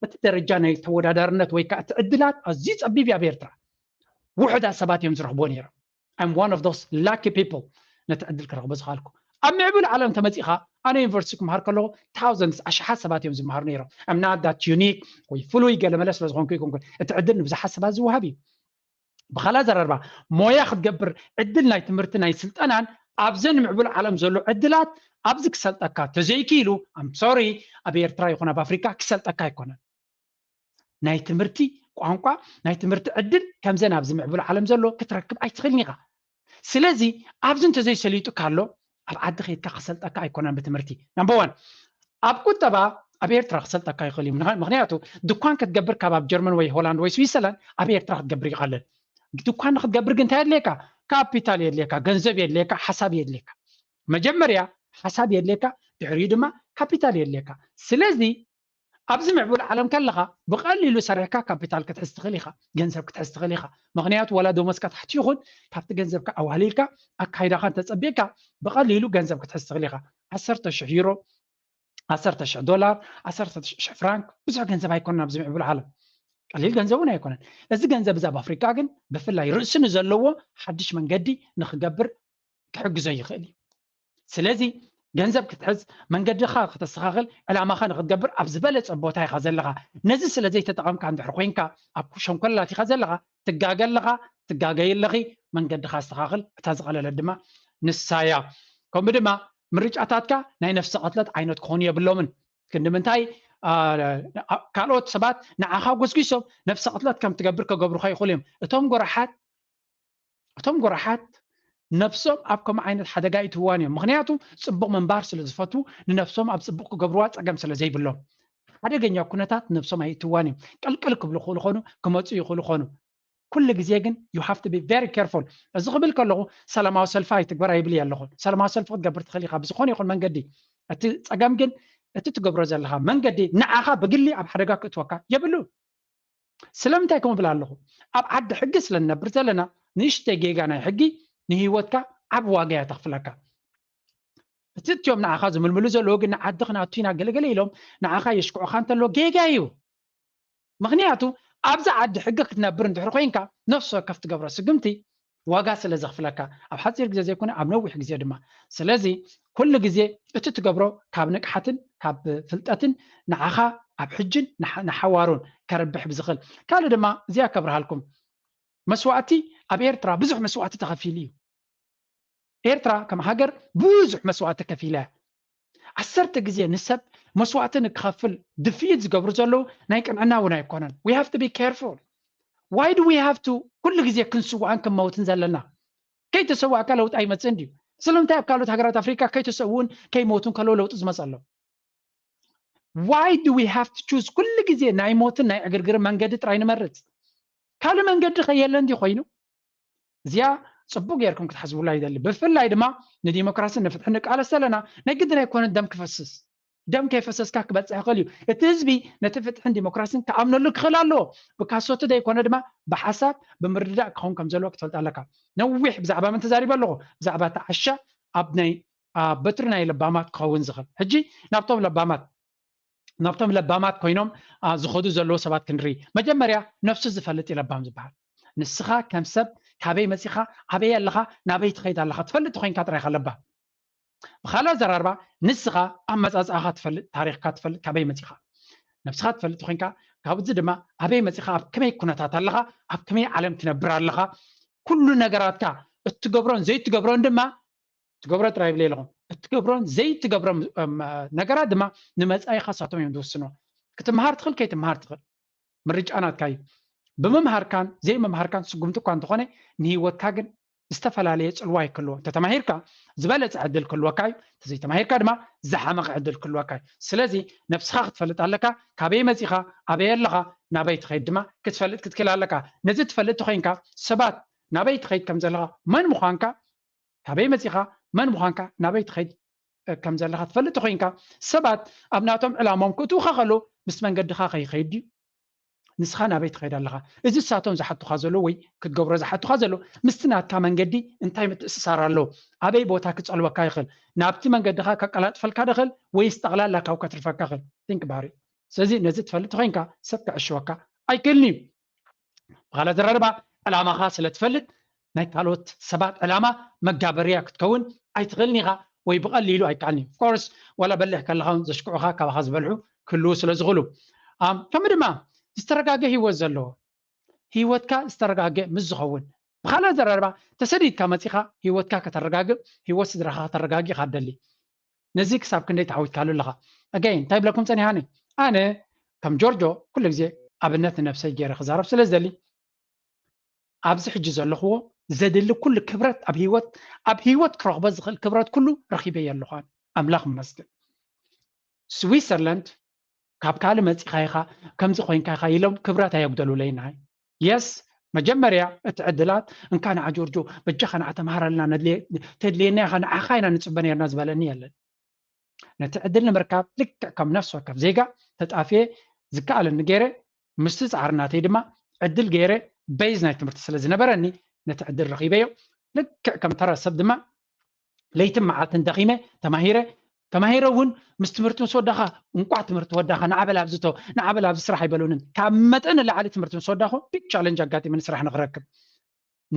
እቲ ደረጃ ናይ ተወዳዳርነት ወይ ከዓ እቲ ዕድላት ኣዝዩ ፀቢብ እዩ ኣብ ኤርትራ። ውሑዳት ሰባት እዮም ዝረኽብዎ ነይሮም። I'm one of those lucky people ነቲ ዕድል ክረኽቦ ዝኽኣልኩ። ኣብ ምዕቡል ዓለም ተመፂኻ ኣነ ዩኒቨርሲቲ ክምሃር ከለኹ thousands ኣሽሓት ሰባት እዮም ዝምሃሩ ነይሮም። I'm not that unique ወይ ፍሉይ ገለመለ ስለ ዝኾንኩ ይኮንኩን። እቲ ዕድል ንብዙሓት ሰባት ዝወሃብ እዩ። ብኻልእ ኣዘራርባ ሞያ ክትገብር ዕድል ናይ ትምህርቲ ናይ ስልጠናን ኣብዘን ምዕቡል ዓለም ዘሎ ዕድላት ኣብዚ ክሰልጠካ ተዘይክኢሉ I'm sorry ኣብ ኤርትራ ይኹን ኣብ ኣፍሪካ ክሰልጠካ ኣይኮነን። ናይ ትምህርቲ ቋንቋ ናይ ትምህርቲ ዕድል ከምዘን ኣብዚ ምዕቡል ዓለም ዘሎ ክትረክብ ኣይትኽእልን ኢኻ። ስለዚ ኣብዚ እንተዘይሰሊጡ ካሎ ኣብ ዓዲ ከይድካ ክሰልጠካ ኣይኮነን ብትምህርቲ number one። ኣብ ቁጠባ ኣብ ኤርትራ ክሰልጠካ ይኽእል እዩ። ምክንያቱ ድኳን ክትገብር ካብ ኣብ ጀርመን ወይ ሆላንድ ወይ ስዊዘርላንድ ኣብ ኤርትራ ክትገብር ይቐልል። ድኳን ንክትገብር ግን እንታይ የድልየካ? ካፒታል የድልየካ፣ ገንዘብ የድልየካ፣ ሓሳብ የድልየካ። መጀመርያ ሓሳብ የድልየካ፣ ድሕሪኡ ድማ ካፒታል የድልየካ። ስለዚ ኣብዚ ምዕቡል ዓለም ከለኻ ብቐሊሉ ሰሪሕካ ካፒታል ክትሕዝ ትኽእል ኢኻ፣ ገንዘብ ክትሕዝ ትኽእል ኢኻ። ምክንያቱ ዋላ ደሞዝካ ታሕቲ ይኹን ካብቲ ገንዘብካ ኣዋህሊልካ ኣካይዳኻ እንተፀቢቕካ ብቐሊሉ ገንዘብ ክትሕዝ ትኽእል ኢኻ። ዓሰርተ ሽሕ ዩሮ፣ ዓሰርተ ሽሕ ዶላር፣ ዓሰርተ ሽሕ ፍራንክ ብዙሕ ገንዘብ ኣይኮነን ኣብዚ ምዕቡል ዓለም። ቀሊል ገንዘብ እውን ኣይኮነን። እዚ ገንዘብ እዚ ኣብ ኣፍሪካ ግን ብፍላይ ርእሲ ንዘለዎ ሓድሽ መንገዲ ንክገብር ክሕግዞ ይኽእል እዩ። ስለዚ ገንዘብ ክትሕዝ መንገድኻ ከተስተኻኽል ዕላማኻ ንክትገብር ኣብ ዝበለፀ ቦታ ኢኻ ዘለኻ። ነዚ ስለ ዘይተጠቐምካ እንድሕር ኮይንካ ኣብ ሸንኮላት ኢኻ ዘለኻ። ትጋገ ኣለኻ፣ ትጋገይ ኣለኺ። መንገድኻ ኣስተኻኽል። እታ ዝቐለለት ድማ ንሳ እያ። ከምኡ ድማ ምርጫታትካ ናይ ነፍሰ ቅትለት ዓይነት ክኾኑ የብሎምን። ክንዲ ምንታይ ካልኦት ሰባት ንዓኻ ጎስጒሶም ነፍሰ ቅትለት ከም ትገብር ከገብሩኻ ይኽእሉ እዮም። እቶም ጎራሓት እቶም ጎራሓት ነብሶም ኣብ ከምኡ ዓይነት ሓደጋ ይእትውዋን እዮም። ምክንያቱ ፅቡቕ ምንባር ስለ ዝፈትዉ ንነብሶም ኣብ ፅቡቕ ክገብርዋ ፀገም ስለ ዘይብሎም ሓደገኛ ኩነታት ነብሶም ኣይእትውዋን እዮም። ቅልቅል ክብሉ ይኽእሉ ኾኑ ክመፁ ይኽእሉ ኾኑ። ኩሉ ግዜ ግን you have to be very careful። እዚ ክብል ከለኹ ሰላማዊ ሰልፊ ኣይትግበር ኣይብል እየ ኣለኹ። ሰላማዊ ሰልፊ ክትገብር ትኽእል ኢኻ ብዝኾነ ይኹን መንገዲ። እቲ ፀገም ግን እቲ ትገብሮ ዘለኻ መንገዲ ንዓኻ ብግሊ ኣብ ሓደጋ ክእትወካ የብሉ። ስለምንታይ ከምኡ ብል ኣለኹ? ኣብ ዓዲ ሕጊ ስለ ንነብር ዘለና ንእሽተይ ጌጋ ናይ ሕጊ ንህይወትካ ዓብ ዋጋ እያ ተኽፍለካ። እቲ እትዮም ንዓኻ ዝምልምሉ ዘለዉ ግን ንዓዲ ክናቱ ኢና ገለገለ ኢሎም ንዓኻ የሽክዑኻ እንተሎ ጌጋ እዩ። ምክንያቱ ኣብዛ ዓዲ ሕጊ ክትነብር እንድሕር ኮይንካ ነፍሲ ወከፍ ትገብሮ ስግምቲ ዋጋ ስለ ዘኽፍለካ ኣብ ሓፂር ግዜ ዘይኮነ ኣብ ነዊሕ ግዜ ድማ። ስለዚ ኩሉ ግዜ እቲ ትገብሮ ካብ ንቅሓትን ካብ ፍልጠትን ንዓኻ ኣብ ሕጅን ንሓዋሩን ከረብሕ ብዝኽእል። ካልእ ድማ እዚኣ ከብርሃልኩም መስዋእቲ ኣብ ኤርትራ ብዙሕ መስዋእቲ ተኸፊሉ እዩ። ኤርትራ ከም ሃገር ብዙሕ መስዋእቲ ከፊላ እያ። ዓሰርተ ግዜ ንሰብ መስዋእቲ ንክኸፍል ድፍኢት ዝገብሩ ዘለዉ ናይ ቅንዕና እውን ኣይኮነን። We have to be careful. Why do we have to ኩሉ ግዜ ክንስዋእን ክንመውትን ዘለና? ከይተሰዋእካ ለውጢ ኣይመፅእን ድዩ? ስለምንታይ ኣብ ካልኦት ሃገራት ኣፍሪካ ከይተሰውኡን ከይሞቱን ከለዉ ለውጢ ዝመፀሎም? Why do we have to choose ኩሉ ግዜ ናይ ሞትን ናይ ዕግርግርን መንገዲ ጥራይ ንመርፅ? ካልእ መንገዲ ከየለን ድዩ ኮይኑ? እዚኣ ጽቡቅ ጌርኩም ክትሓስቡላ ይደሊ። ብፍላይ ድማ ንዲሞክራስን ንፍትሕን ንቃለስ ዘለና ናይ ግድን ኣይኮነን ደም ክፈስስ። ደም ከይፈሰስካ ክበጽሕ ይኽእል እዩ። እቲ ህዝቢ ነቲ ፍትሕን ዲሞክራስን ክኣምነሉ ክኽእል ኣለዎ። ብካሶቲ ዘይኮነ ድማ ብሓሳብ ብምርድዳእ ክኸውን ከም ዘለዎ ክትፈልጥ ኣለካ። ነዊሕ ብዛዕባ መን ተዛሪበ ኣለኹ? ብዛዕባ እቲ ዓሻ ኣብ ናይ በትሪ ናይ ለባማት ክኸውን ዝኽእል። ሕጂ ናብቶም ለባማት ናብቶም ለባማት ኮይኖም ዝኸዱ ዘለዉ ሰባት ክንርኢ። መጀመርያ ነፍሱ ዝፈልጥ እዩ ለባም ዝበሃል። ንስኻ ከም ሰብ ካበይ መፂኻ ኣበይ ኣለኻ ናበይ ትኸይድ ኣለኻ ትፈልጥ ኮይንካ ጥራይካ ለባም። ብካልእ ኣዘራርባ ንስኻ ኣመፃፅኣኻ ትፈልጥ፣ ታሪኽካ ትፈልጥ፣ ካበይ መፂኻ ነብስኻ ትፈልጥ ኮይንካ፣ ካብዚ ድማ ኣበይ መፂኻ ኣብ ከመይ ኩነታት ኣለኻ ኣብ ከመይ ዓለም ትነብር ኣለኻ ኩሉ ነገራትካ እትገብሮን ዘይትገብሮን ድማ ትገብሮ ጥራይ ይብለ ኣለኹ እትገብሮን ዘይትገብሮም ነገራት ድማ ንመፃኢኻ ሳቶም እዮም ዝውስኖ። ክትምሃር ትኽእል ከይትምሃር ትኽእል ምርጫ ናትካ እዩ። ብምምሃርካን ዘይምምሃርካን ስጉምቲ እኳ እንተኾነ ንህይወትካ ግን ዝተፈላለየ ፅልዋ ይክልዎ። እንተተማሂርካ ዝበለፀ ዕድል ክልወካ እዩ። እንተዘይተማሂርካ ድማ ዝሓመቐ ዕድል ክልወካ እዩ። ስለዚ ነብስኻ ክትፈልጥ ኣለካ። ካበይ መፂኻ ኣበይ ኣለኻ ናበይ ትኸይድ ድማ ክትፈልጥ ክትክእል ኣለካ። ነዚ ትፈልጥ ተኮይንካ ሰባት ናበይ ትኸይድ ከም ዘለኻ መን ምዃንካ ካበይ መፂኻ መን ምዃንካ ናበይ ትኸይድ ከም ዘለኻ ትፈልጥ ተኮይንካ ሰባት ኣብ ናቶም ዕላሞም ክእትውኻ ከለዉ ምስ መንገድኻ ከይኸይድ ድዩ ንስኻ ናበይ ትኸይድ ኣለኻ? እዚ ንሳቶም ዝሓቱኻ ዘሎ ወይ ክትገብሮ ዝሓቱኻ ዘሎ ምስቲ ናትካ መንገዲ እንታይ ምትእስሳር ኣለዎ? ኣበይ ቦታ ክፀልወካ ይኽእል? ናብቲ መንገድኻ ከቀላጥፈልካ ዶ ይኽእል ወይስ ጠቕላላ ካብ ከትርፈካ ይኽእል? Think about it። ስለዚ ነዚ ትፈልጥ ተኮይንካ ሰብ ክዕሽወካ ኣይክእልን እዩ። ብኻልእ ኣዘራርባ ዕላማኻ ስለ ትፈልጥ ናይ ካልኦት ሰባት ዕላማ መጋበርያ ክትከውን ኣይትኽእልን ኢኻ ወይ ብቐሊሉ ኣይከኣልን እዩ። Of course ዋላ በሊሕ ከለኻ እውን ዘሽክዑኻ ካባኻ ዝበልሑ ክህልዉ ስለ ዝኽእሉ። ከምኡ ድማ ዝተረጋገ ህይወት ዘለዎ ህይወትካ ዝተረጋገ ምስ ዝኸውን ብኻልእ ኣዘራርባ ተሰዲድካ መፂኻ ህይወትካ ከተረጋግእ ህይወት ስድራኻ ከተረጋግእ ኢኻ ትደሊ። ነዚ ክሳብ ክንደይ ተዓዊትካሉ ኣለኻ? Again እንታይ ብለኩም ፀኒሓኒ ኣነ ከም ጆርጆ ኩሉ ግዜ ኣብነት ንነብሰይ ገይረ ክዛረብ ስለ ዝደሊ ኣብዚ ሕጂ ዘለኽዎ ዘድሊ ኩሉ ክብረት ኣብ ህይወት ኣብ ህይወት ክረኽቦ ዝኽእል ክብረት ኩሉ ረኺበዮ ኣለኹ ኣምላኽ ይመስገን። ስዊሰርላንድ ካብ ካልእ መፂኻ ኢኻ ከምዚ ኮይንካ ኢኻ ኢሎም ክብረት ኣየጉደሉለይ ንዓይ። የስ መጀመርያ እቲ ዕድላት እንካ ንዓ ጆርጆ በጃኻ ንዓ ተምሃረልና ተድልየና ኢኻ ንዓኻ ኢና ንፅበ ነርና ዝበለኒ የለን። ነቲ ዕድል ንምርካብ ልክዕ ከም ነፍሲ ወከፍ ዜጋ ተጣፍየ ዝከኣለኒ ገይረ ምስቲ ፃዕሪ ናተይ ድማ ዕድል ገይረ በይዝ ናይ ትምህርቲ ስለ ዝነበረኒ ነቲ ዕድል ረኺበዮ። ልክዕ ከም ተራ ሰብ ድማ ለይትን መዓልትን ደኺመ ተማሂረ ተማሂረ እውን ምስ ትምህርቲ ምስ ወዳኻ እንቋዕ ትምህርቲ ወዳኻ ንዓበል ኣብዝቶ ንዓበል ኣብዚ ስራሕ ኣይበሉንን ካብ መጠን ንላዕሊ ትምህርቲ ምስ ወዳኹ ቢግ ቻለንጅ ኣጋጢመኒ ስራሕ ንክረክብ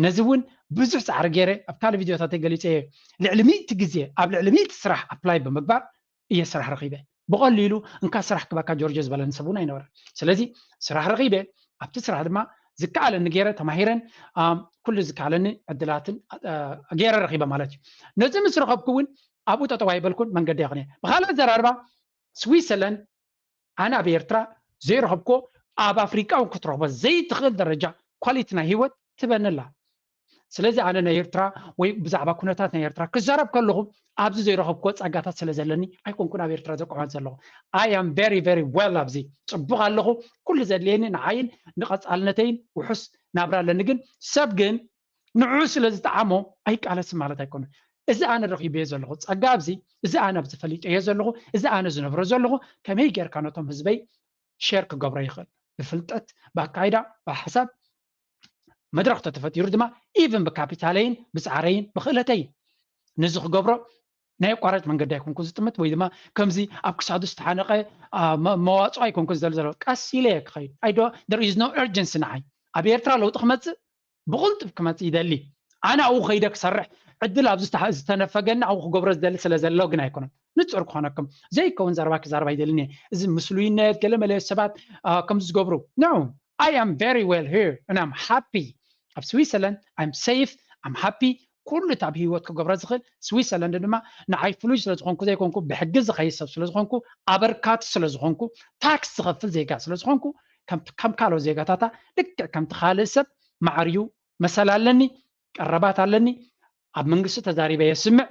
ነዚ እውን ብዙሕ ፃዕሪ ገይረ ኣብ ካልእ ቪድዮታተይ ገሊፀ እየ ልዕሊ ሚእቲ ግዜ ኣብ ልዕሊ ሚእቲ ስራሕ ኣፕላይ ብምግባር እየ ስራሕ ረኺበ ብቐሊሉ እንካ ስራሕ ክበካ ጆርጆ ዝበለኒ ሰብ እውን ኣይነበረን ስለዚ ስራሕ ረኺበ ኣብቲ ስራሕ ድማ ዝከኣለኒ ገይረ ተማሂረን ኩሉ ዝከኣለኒ ዕድላትን ገይረ ረኺበ ማለት እዩ ነዚ ምስ ረኸብኩ እውን ኣብኡ ጠጠው ኣይበልኩን መንገዲ የቕነ ብካልእ ኣዘራርባ ስዊሰርላንድ ኣነ ኣብ ኤርትራ ዘይረኸብኩዎ ኣብ ኣፍሪቃ እውን ክትረኽቦ ዘይትኽእል ደረጃ ኳሊቲ ናይ ህይወት ትበኒ ኣላ ስለዚ ኣነ ናይ ኤርትራ ወይ ብዛዕባ ኩነታት ናይ ኤርትራ ክዛረብ ከለኹ ኣብዚ ዘይረኸብኩዎ ጸጋታት ስለ ዘለኒ ኣይኮንኩን ኣብ ኤርትራ ዘቋመት ዘለኹ I am very very well ኣብዚ ጽቡቕ ኣለኹ ኩሉ ዘድልየኒ ንዓይን ንቐጻልነተይን ውሑስ ናብራ ኣለኒ ግን ሰብ ግን ንዕኡ ስለ ዝጠዓሞ ኣይቃለስን ማለት ኣይኮነን እዚ ኣነ ረኺበዮ ዘለኹ ጸጋ ኣብዚ እዚ ኣነ ኣብዚ ፈሊጠዮ ዘለኹ እዚ ኣነ ዝነብሮ ዘለኹ ከመይ ጌርካ ነቶም ህዝበይ ሸር ክገብሮ ይኽእል ብፍልጠት ብኣካይዳ ብሓሳብ መድረኽ ተተፈጢሩ ድማ ኢቭን ብካፒታለይን ብፃዕረይን ብክእለተይን ነዚ ክገብሮ ናይ ኣቋራጭ መንገዲ ኣይኮንኩ ዝጥምት ወይ ድማ ከምዚ ኣብ ክሳዱ ዝተሓነቀ መዋፅኦ ኣይኮንኩ ዝደል ዘሎ ቀስ ኢለ ክኸይድ ኣይዶ there is no urgency ንዓይ ኣብ ኤርትራ ለውጢ ክመፅእ ብቕልጡፍ ክመፅእ ይደሊ ኣነ ኣብኡ ከይደ ክሰርሕ ዕድል ኣብ ዝተነፈገኒ ኣብኡ ክገብሮ ዝደሊ ስለ ዘሎ ግን ኣይኮነን ንፁር ክኾነኩም ዘይከውን ዘረባ ክዛረባ ይደልን እየ እዚ ምስሉይነት ገለ መለ ሰባት ከምዚ ዝገብሩ no I am very well here and I'm happy ኣብ ስዊሰርላንድ I'm safe I'm happy ኩሉ እቲ ኣብ ህይወት ክገብሮ ዝኽእል ስዊሰርላንድ ድማ ንዓይ ፍሉይ ስለ ዝኾንኩ ዘይኮንኩ ብሕጊ ዝኸይድ ሰብ ስለ ዝኾንኩ ኣበርካቲ ስለ ዝኾንኩ ታክስ ዝኸፍል ዜጋ ስለ ዝኾንኩ ከም ካልኦት ዜጋታታ ልክዕ ከምቲ ካልእ ሰብ ማዕርዩ መሰል ኣለኒ ቀረባት ኣለኒ ኣብ መንግስቲ ተዛሪበ የስምዕ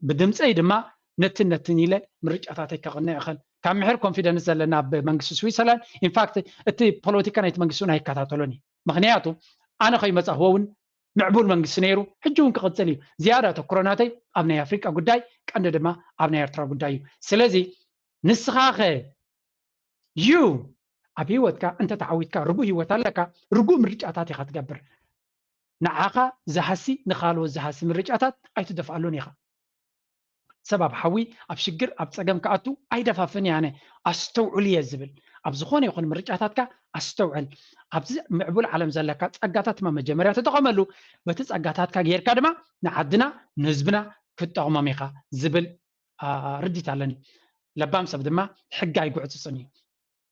ብድምፀይ ድማ ነትን ነትን ኢለ ምርጫታተይ ከቕንዕ ይኽእል ካብ ምሕር ኮንፊደንስ ዘለና ኣብ መንግስቲ ስዊሰርላንድ ኢንፋክት እቲ ፖለቲካ ናይቲ መንግስቲ እውን ኣይከታተሎን እዩ ምክንያቱ ኣነ ከይመፃህዎ እውን ምዕቡል መንግስቲ ነይሩ፣ ሕጂ እውን ክቕፅል እዩ። ዝያዳ ኣተኩሮ ናተይ ኣብ ናይ ኣፍሪቃ ጉዳይ፣ ቀንዲ ድማ ኣብ ናይ ኤርትራ ጉዳይ እዩ። ስለዚ ንስኻኸ ዩ ኣብ ህይወትካ እንተ ተዓዊትካ ርጉእ ህይወት ኣለካ፣ ርጉእ ምርጫታት ኢኻ ትገብር። ንዓኻ ዝሃሲ ንኻልኦት ዝሃሲ ምርጫታት ኣይትደፍኣሉን ኢኻ። ሰብ ኣብ ሓዊ ኣብ ሽግር ኣብ ፀገም ክኣቱ ኣይደፋፍን እየ ኣነ። ኣስተውዕሉ እየ ዝብል። ኣብ ዝኾነ ይኹን ምርጫታትካ ኣስተውዕል። ኣብዚ ምዕቡል ዓለም ዘለካ ፀጋታት ድማ መጀመርያ ተጠቐመሉ። በቲ ፀጋታትካ ጌርካ ድማ ንዓድና ንህዝብና ክትጠቕሞም ኢኻ ዝብል ርዲት ኣለኒ። ለባም ሰብ ድማ ሕጊ ኣይጉዕፅፅን እዩ።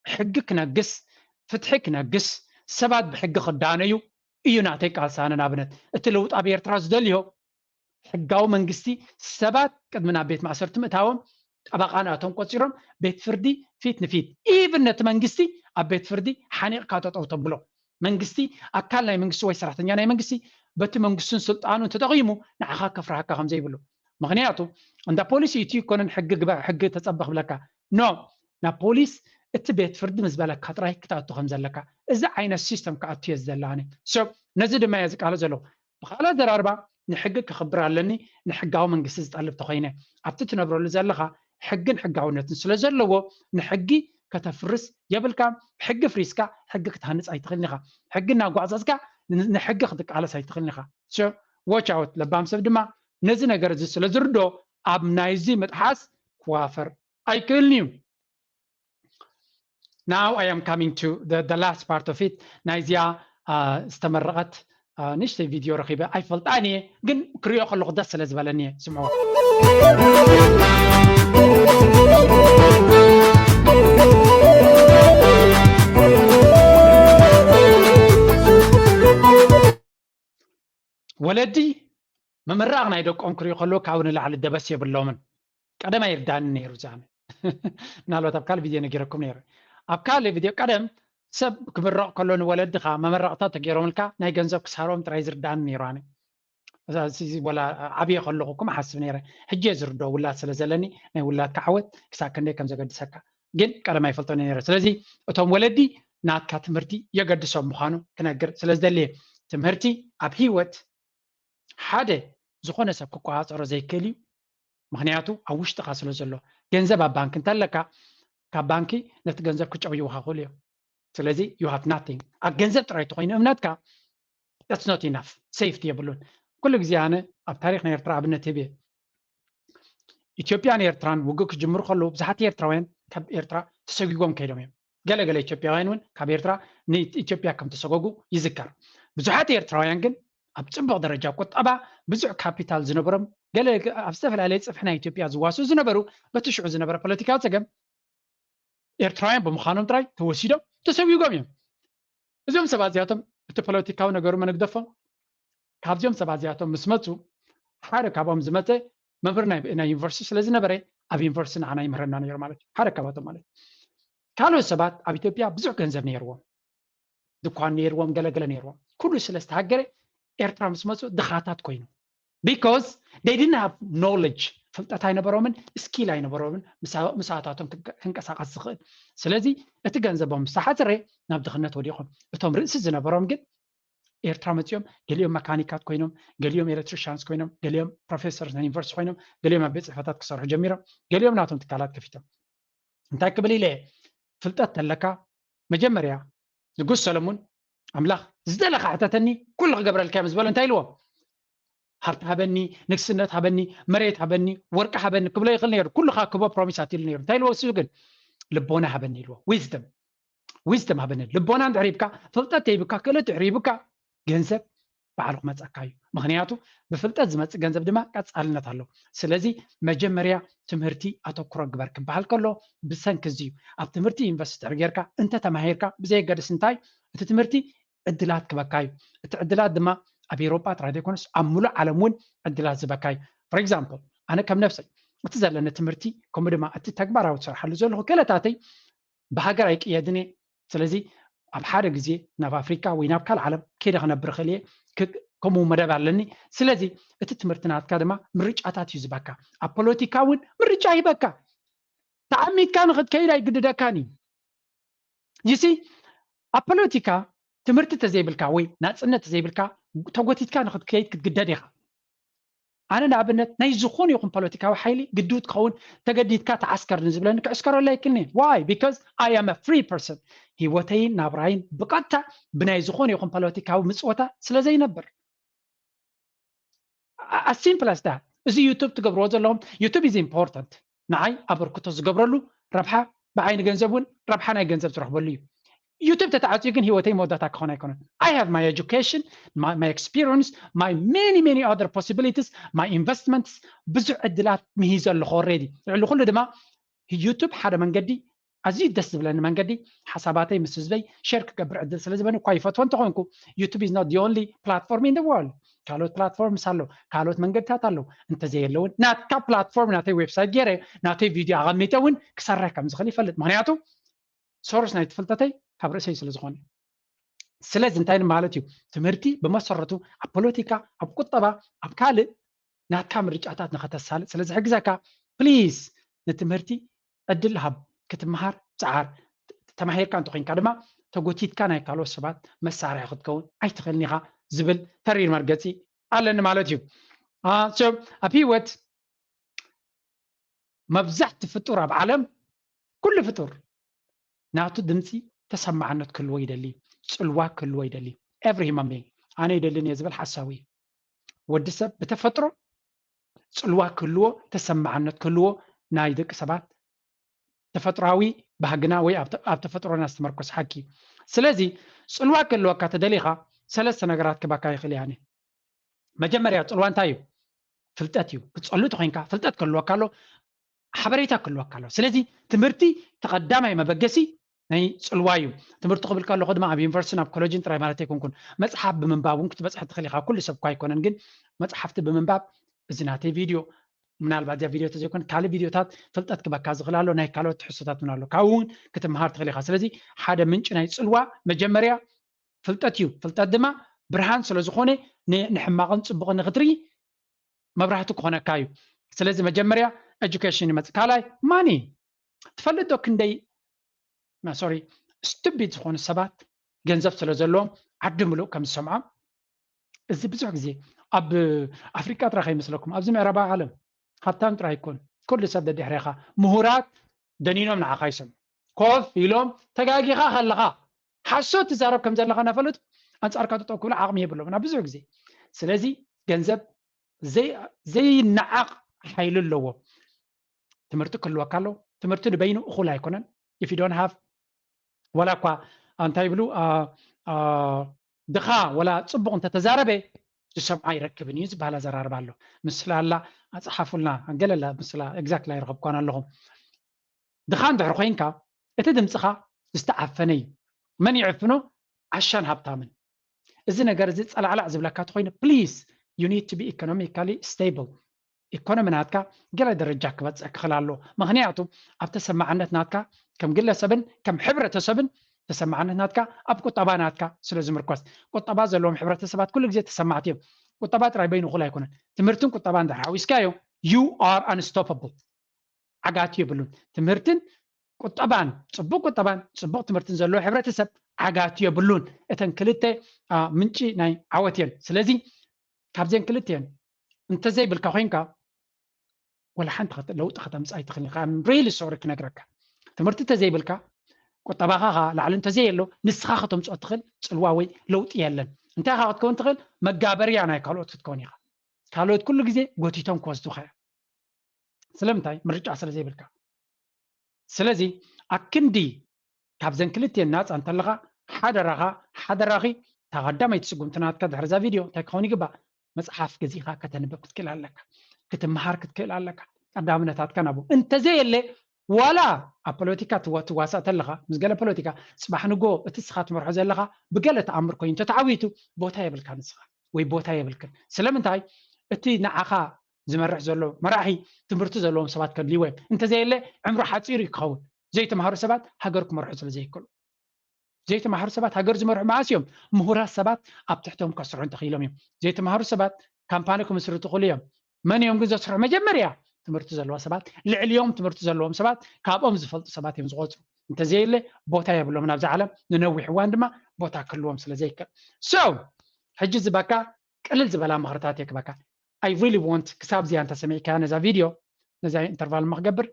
ሕጊ ክነግስ፣ ፍትሒ ክነግስ፣ ሰባት ብሕጊ ክዳነዩ እዩ ናተይ ቃልሲ። ኣነ ንኣብነት እቲ ለውጢ ኣብ ኤርትራ ዝደልዮ ሕጋዊ መንግስቲ፣ ሰባት ቅድሚ ናብ ቤት ማእሰርቲ ምእታዎም ጠበቓ ናቶም ቆፂሮም ቤት ፍርዲ ፊት ንፊት፣ ኢቭን ነቲ መንግስቲ ኣብ ቤት ፍርዲ ሓኒቕካ ጠጠው ተብሎ። መንግስቲ ኣካል ናይ መንግስቲ ወይ ሰራሕተኛ ናይ መንግስቲ በቲ መንግስቱን ስልጣኑን ተጠቒሙ ንዓኻ ከፍርሃካ ከም ዘይብሉ። ምኽንያቱ እንዳ ፖሊስ ኢትዩ ኮነን ሕጊ ግበር ሕጊ ተፀበ ክብለካ ኖ፣ ናብ ፖሊስ እቲ ቤት ፍርዲ ምስ በለካ ጥራይ ክትኣቱ ከም ዘለካ። እዚ ዓይነት ሲስተም ክኣቱ እየ ዝደሊ ኣነ። So ነዚ ድማ እየ ዝቃለስ ዘለኹ። ብኻልእ ኣዘራርባ ንሕጊ ከኽብር ኣለኒ። ንሕጋዊ መንግስቲ ዝጠልብ ተኾይነ ኣብቲ ትነብረሉ ዘለኻ ሕግን ሕጋውነትን ስለ ዘለዎ ንሕጊ ከተፍርስ የብልካ። ሕጊ ፍሪስካ ሕጊ ክትሃንፅ ኣይትኽእልን ኢኻ። ሕጊ እናጓዕፀፅካ ንሕጊ ክትቃለስ ኣይትኽእልን ኢኻ። So watch out። ለባም ሰብ ድማ ነዚ ነገር እዚ ስለ ዝርዶ ኣብ ናይዚ ምጥሓስ ክዋፈር ኣይክእልን እዩ። Now I am coming to the, the last part of it። ናይዚኣ ዝተመረቐት ንእሽተይ ቪድዮ ረኺበ ኣይፈልጣን እየ፣ ግን ክሪኦ ከለኹ ደስ ስለ ዝበለኒ እየ። ስምዑ። ወለዲ ምምራቕ ናይ ደቆም ክሪኡ ከለዉ ካብኡ ንላዕሊ ደበስ የብሎምን። ቀደም ኣይርዳእኒ ነይሩ ዛመ ምናልባት ኣብ ካልእ ቪድዮ ነጊረኩም ነይረ። ኣብ ካልእ ቪድዮ ቀደም ሰብ ክምረቕ ከሎ ንወለድኻ መመረቕታ ተገይሮምልካ ናይ ገንዘብ ክሳሮም ጥራይ ዝርዳእኒ ነይሩ። ኣነ ወላ ዓብየ ከለኹ እኩም ሓስብ ነይረ። ሕጂ ዝርዶ ውላድ ስለ ዘለኒ ናይ ውላድካ ዓወት ክሳብ ክንደይ ከም ዘገድሰካ ግን ቀደም ኣይፈልጦ ነይረ። ስለዚ እቶም ወለዲ ናትካ ትምህርቲ የገድሶም ምዃኑ ክነግር ስለ ዝደልየ ትምህርቲ ኣብ ህይወት ሓደ ዝኾነ ሰብ ክቆፃፀሮ ዘይክእል እዩ። ምኽንያቱ ኣብ ውሽጥኻ ስለ ዘሎ ገንዘብ ኣብ ባንክ እንተለካ ካብ ባንኪ ነቲ ገንዘብ ክጨውይውካ ክእሉ እዮም። ስለዚ you have nothing። ኣብ ገንዘብ ጥራይ ተኮይኑ እምነትካ that's not enough፣ ሴፍቲ የብሉን። ኩሉ ግዜ ኣነ ኣብ ታሪክ ናይ ኤርትራ ኣብነት ህብ ኢትዮጵያን ኤርትራን ውግእ ክጅምሩ ከለዉ ብዙሓት ኤርትራውያን ካብ ኤርትራ ተሰጒጎም ከይዶም እዮም። ገለገለ ኢትዮጵያውያን እውን ካብ ኤርትራ ንኢትዮጵያ ከም ተሰጎጉ ይዝከር። ብዙሓት ኤርትራውያን ግን ኣብ ፅቡቕ ደረጃ ቁጠባ ብዙሕ ካፒታል ዝነበሮም ገለ ኣብ ዝተፈላለየ ፅፍሒ ናይ ኢትዮጵያ ዝዋስኡ ዝነበሩ በቲ ሽዑ ዝነበረ ፖለቲካዊ ፀገም ኤርትራውያን ብምዃኖም ጥራይ ተወሲዶም ተሰጒጎም እዮም። እዚኦም ሰባት እዚኣቶም እቲ ፖለቲካዊ ነገሩ መነግደፎም ካብዚኦም ሰባት እዚኣቶም ምስ መፁ ሓደ ካብኦም ዝመፀ መምህር ናይ ዩኒቨርሲቲ ስለ ዝነበረ ኣብ ዩኒቨርሲቲ ንዓና ይምህረና ነይሩ ማለት እዩ። ሓደ ካብኣቶም ማለት ካልኦት ሰባት ኣብ ኢትዮጵያ ብዙሕ ገንዘብ ነይርዎም፣ ድኳን ነይርዎም፣ ገለገለ ነይርዎም። ኩሉ ስለ ዝተሃገረ ኤርትራ ምስ መፁ ድኻታት ኮይኑ because they didn't have knowledge፣ ፍልጠት ኣይነበሮምን፣ ስኪል ኣይነበሮምን ምሳታቶም ክንቀሳቀስ ዝኽእል። ስለዚ እቲ ገንዘቦም ዝተሓፅረ ናብ ድኽነት ወዲቖም። እቶም ርእሲ ዝነበሮም ግን ኤርትራ መፂኦም ገሊኦም መካኒካት ኮይኖም፣ ገሊኦም ኤሌክትሪሻንስ ኮይኖም፣ ገሊኦም ፕሮፌሰርስ ናይ ዩኒቨርሲቲ ኮይኖም፣ ገሊኦም ኣብ ቤት ፅሕፈታት ክሰርሑ ጀሚሮም፣ ገሊኦም ናቶም ትካላት ከፊቶም። እንታይ ክብል ኢለ ፍልጠት ተለካ መጀመርያ ንጉስ ሰለሙን ኣምላኽ ዝደለካ ሕተተኒ ኩሉ ክገብረልካ ምስ በሎ እንታይ ኢልዎ? ሃብቲ ሃበኒ፣ ንግስነት ሃበኒ፣ መሬት ሃበኒ፣ ወርቂ ሃበኒ ክብሎ ይኽእል ነይሩ። ኩሉ ከዓ ክቦ ፕሮሚስ ኣትሉ ነይሩ። እንታይ ኢልዎ እሱ ግን? ልቦና ሃበኒ ኢልዎ። ዊዝደም ዊዝደም ሃበኒ። ልቦና እንድሕር ሂብካ፣ ፍልጠት ተሂብካ፣ ክእለት ድሕር ሂብካ፣ ገንዘብ ባዕሉ ክመፀካ እዩ። ምክንያቱ ብፍልጠት ዝመፅእ ገንዘብ ድማ ቀፃልነት ኣለዎ። ስለዚ መጀመርያ ትምህርቲ ኣተኩሮ ግበር ክበሃል ከሎ ብሰንኪ እዚ እዩ። ኣብ ትምህርቲ ኢንቨስት ድሕር ጌርካ እንተተማሂርካ ብዘየገድስ እንታይ እቲ ትምህርቲ ዕድላት ክበካ እዩ። እቲ ዕድላት ድማ ኣብ ኤሮጳ ጥራይ ዘይኮነስ ኣብ ሙሉእ ዓለም እውን ዕድላት ዝበካ እዩ። For example ኣነ ከም ነብሰይ እቲ ዘለኒ ትምህርቲ ከምኡ ድማ እቲ ተግባራዊ ዝሰርሓሉ ዘለኹ ክእለታተይ ብሃገር ኣይቅየድን እየ። ስለዚ ኣብ ሓደ ግዜ ናብ ኣፍሪካ ወይ ናብ ካልእ ዓለም ከይደ ክነብር ክእል እየ። ከምኡ መደብ ኣለኒ። ስለዚ እቲ ትምህርቲ ናትካ ድማ ምርጫታት እዩ ዝበካ። ኣብ ፖለቲካ እውን ምርጫ ይበካ። ተዓሚትካ ንክትከይድ ኣይግድደካን እዩ። ይሲ ኣብ ፖለቲካ ትምህርቲ ተዘይብልካ ወይ ናፅነት ተዘይብልካ ተጎቲትካ ንክትከይድ ክትግደድ ኢኻ። ኣነ ንኣብነት ናይ ዝኾነ ይኹን ፖለቲካዊ ሓይሊ ግድኡ ትኸውን ተገዲድካ ተዓስከር ንዝብለኒ ክዕስከረሉ ኣይክልኒ። Why? Because I am a free person። ህይወተይን ናብራይን ብቐጥታ ብናይ ዝኾነ ይኹን ፖለቲካዊ ምጽወታ ስለ ዘይነብር። As simple as that። እዚ ዩቱብ ትገብርዎ ዘለኹም፣ ዩቱብ is important። ንዓይ ኣበርክቶ ዝገብረሉ ረብሓ ብዓይኒ ገንዘብ እውን ረብሓ ናይ ገንዘብ ዝረኽበሉ እዩ። ዩቱብ ተተዓፅዩ ግን ህይወተይ መወዳእታ ክኾን ኣይኮነን። I have my education, my, my experience, my many, many other possibilities, my investments፣ ብዙሕ ዕድላት ምሂዘ ኣለኹ already። ልዕሊ ኩሉ ድማ ዩቱብ ሓደ መንገዲ፣ ኣዝዩ ደስ ዝብለኒ መንገዲ ሓሳባተይ ምስ ህዝበይ ሸር ክገብር ዕድል ስለ ዝበኒ እኳ ይፈትዎ እንተኾንኩ፣ ዩቱብ is not the only platform in the world። ካልኦት ፕላትፎርምስ ኣሎ፣ ካልኦት መንገድታት ኣለዉ። እንተዘየለውን ናትካ ፕላትፎርም፣ ናተይ ዌብሳይት ገይረ ናተይ ቪድዮ ኣቐሚጠ እውን ክሰርሕ ከም ዝኽእል ይፈልጥ። ምክንያቱ ሶርስ ናይ ትፍልጠተይ ካብ ርእሰይ ስለ ዝኾነ። ስለዚ እንታይ ማለት እዩ? ትምህርቲ ብመሰረቱ ኣብ ፖለቲካ፣ ኣብ ቁጠባ፣ ኣብ ካልእ ናትካ ምርጫታት ንኸተሳልጥ ስለ ዝሕግዘካ፣ ፕሊዝ ንትምህርቲ ዕድል ሃብ። ክትመሃር ጸዓር። ተማሂርካ እንተኾይንካ ድማ ተጎቲትካ ናይ ካልኦት ሰባት መሳርሒ ክትከውን ኣይትኽእልን ኢኻ ዝብል ተሪር መርገጺ ኣለኒ ማለት እዩ። አ፣ so ኣብ ህይወት መብዛሕቲ ፍጡር ኣብ ዓለም፣ ኩሉ ፍጡር ናቱ ድምፂ ተሰማዕነት ክህልዎ ይደሊ፣ ፅልዋ ክህልዎ ይደሊ። Every human being። ኣነ ይደልን እየ ዝብል ሓሳዊ እዩ። ወዲ ሰብ ብተፈጥሮ ፅልዋ ክህልዎ፣ ተሰማዕነት ክህልዎ ናይ ደቂ ሰባት ተፈጥሮኣዊ ባህግና ወይ ኣብ ተ-፣ ኣብ ተፈጥሮና ዝተመርኮሰ ሓቂ እዩ። ስለዚ ፅልዋ ክህልወካ ተደሊኻ ሰለስተ ነገራት ክባካ ይኽእል እየ ኣነ። መጀመርያ ፅልዋ እንታይ እዩ? ፍልጠት እዩ። ክትፀሉ ተኮይንካ ፍልጠት ክህልወካ ኣሎ፣ ሓበሬታ ክህልወካ ኣሎ። ስለዚ ትምህርቲ ተቐዳማይ መበገሲ ናይ ፅልዋ እዩ። ትምህርቲ ክብል ከለኹ ድማ ኣብ ዩኒቨርሲቲን ኣብ ኮሌጅን ጥራይ ማለት ኣይኮንኩን። መፅሓፍ ብምንባብ እውን ክትበፅሕ ትኽእል ኢኻ። ኩሉ ሰብ እኳ ኣይኮነን፣ ግን መፅሓፍቲ ብምንባብ፣ እዚ ናተይ ቪድዮ፣ ምናልባት እዚኣ ቪድዮ ተዘይኮነ ካልእ ቪድዮታት ፍልጠት ክበካ ዝኽእል ኣሎ። ናይ ካልኦት ትሕዝቶታት እውን ኣሎ፣ ካብኡ እውን ክትመሃር ትኽእል ኢኻ። ስለዚ ሓደ ምንጪ ናይ ፅልዋ መጀመርያ ፍልጠት እዩ። ፍልጠት ድማ ብርሃን ስለ ዝኾነ ን-፣ ንሕማቕን ፅቡቕን ንክትርኢ መብራህቲ ክኾነካ እዩ። ስለዚ መጀመርያ ኤጁኬሽን ይመፅእ። ካልኣይ ማኒ። ትፈልጥ ዶ ክንደይ፣ ሶሪ፣ ስቱፒድ ዝኾኑ ሰባት ገንዘብ ስለ ዘለዎም ዓዲ ምሉእ ከም ዝሰምዖም? እዚ ብዙሕ ግዜ ኣብ ኣፍሪቃ ጥራይ ከይመስለኩም፣ ኣብዚ ምዕራባዊ ዓለም ሃብታም ጥራይ ኣይኮን፣ ኩሉ ሰብ ደድሕሬኻ፣ ምሁራት ደኒኖም ንዓኻ ይሰምዑ። ኮፍ ኢሎም ተጋጊኻ ከለኻ ሓሶት ትዛረብ ከም ዘለኻ እናፈለጡ ኣንጻርካ ጠጠው ክብሉ ዓቕሚ የብሎምን ኣብ ብዙሕ ግዜ። ስለዚ ገንዘብ ዘይ-፣ ዘይነዓቕ ሓይሊ ኣለዎ። ትምህርቲ ክህልወካ ኣለዎ። ትምህርቲ ንበይኑ እኹል ኣይኮነን። If you don't have፣ ወላ እኳ እንታይ ይብሉ፣ አ፣ አ፣ ድኻ ወላ ጽቡቕ እንተተዛረበ ዝሰምዖ ኣይረክብን እዩ ዝበሃል ኣዘራርባ ኣሎ። ምስላ ኣላ፣ ኣጽሓፉልና፣ ገለ ኣላ ምስላ፣ ኤግዛክትሊ ኣይረኸብኳን ኣለኹ። ድኻ እንድሕር ኮይንካ፣ እቲ ድምፅኻ ዝተዓፈነ እዩ። መን ይዕፍኖ? ዓሻን ሃብታምን። እዚ ነገር እዚ ጸላዕላዕ ዝብለካ ተኾይኑ፣ please, you need to be economically stable። ኢኮኖሚ ናትካ ገለ ደረጃ ክበጽሕ ክኽእል ኣለዎ። ምኽንያቱ ኣብ ተሰማዕነት ናትካ ከም ግለሰብን ከም ሕብረተሰብን ተሰማዕነት ናትካ ኣብ ቁጠባ ናትካ ስለ ዝምርኮስ፣ ቁጠባ ዘለዎም ሕብረተሰባት ኩሉ ግዜ ተሰማዕቲ እዮም። ቁጠባ ጥራይ በይኑ እኹል ኣይኮነን። ትምህርትን ቁጠባን እንድሕር ሓዊስካዮ፣ you are unstoppable። ዓጋቲ የብሉን። ትምህርትን ቁጠባን፣ ጽቡቕ ቁጠባን ጽቡቕ ትምህርትን ዘለዎ ሕብረተሰብ ዓጋቲ የብሉን። እተን ክልተ፣ አ፣ ምንጪ ናይ ዓወት እየን። ስለዚ ካብዘን ክልተን እንተዘይብልካ ኮይንካ፣ ወላ ሓንቲ ከተ-፣ ለውጢ ከተምጽእ ኣይትኽእልን ኢኻ። I'm really sorry ክነግረካ። ትምህርቲ እንተዘይብልካ፣ ቁጠባኻ ኸኣ ላዕሊ እንተዘየሎ፣ ንስኻ ከተምጽኦ ትኽእል ጽልዋ ወይ ለውጢ የለን። እንታይ ኢኻ ክትከውን ትኽእል? መጋበርያ ናይ ካልኦት ክትከውን ኢኻ። ካልኦት ኩሉ ግዜ ጎቲቶም ክወስዱኻ እዮም። ስለምንታይ? ምርጫ ስለ ዘይብልካ። ስለዚ ኣክንዲ ካብዘን ክልቲኤን ናጻ እንተለኻ፣ ሓደራኻ፣ ሓደራኺ፣ እታ ቀዳመይቲ ስጉምቲ ናትካ ድሕሪ እዛ ቪድዮ እንታይ ክኸውን ይግባእ? መጽሓፍ ገዚእኻ ከተንብብ ክትክእል ኣለካ። ክትመሃር ክትክእል ኣለካ። ቀዳምነታትካ ናብኡ። እንተዘየለ፣ ዋላ ኣብ ፖለቲካ ትዋ-፣ ትዋሳእ ተለኻ፣ ምስ ገለ ፖለቲካ፣ ጽባሕ ንግሆ እቲ ንስኻ ትመርሖ ዘለኻ ብገለ ተኣምር ኮይኑ እንተተዓዊቱ፣ ቦታ የብልካ ንስኻ፣ ወይ ቦታ የብልክን። ስለምንታይ? እቲ ንዓኻ ዝመርሕ ዘሎ መራሒ ትምህርቲ ዘለዎም ሰባት ከድልይዎ እዮም። እንተዘየለ፣ ዕምሩ ሓጺር እዩ ክኸውን። ዘይተምሃሩ ሰባት ሃገር ክመርሑ ስለ ዘይክእሉ። ዘይተምሃሩ ሰባት ሃገር ዝመርሑ መዓስ እዮም? ምሁራት ሰባት ኣብ ትሕቶም ከስርሑ እንተኽኢሎም እዮም። ዘይተምሃሩ ሰባት ካምፓኒ ክምስርቱ ክእሉ እዮም። መን እዮም ግን ዘስርሑ? መጀመርያ ትምህርቲ ዘለዋ ሰባት፣ ልዕሊኦም ትምህርቲ ዘለዎም ሰባት፣ ካብኦም ዝፈልጡ ሰባት እዮም ዝቖጽሩ። እንተዘየለ ቦታ የብሎም ናብዛ ዓለም፣ ንነዊሕ እዋን ድማ ቦታ ክህልዎም ስለ ዘይክእል። So፣ ሕጂ ዝበካ ቅልል ዝበላ ምኽርታት እየ ክበካ። I really want ክሳብ እዚኣ እንተሰሚዕካያ ነዛ ቪድዮ፣ ነዛ ኢንተርቫል እሞ ክገብር፣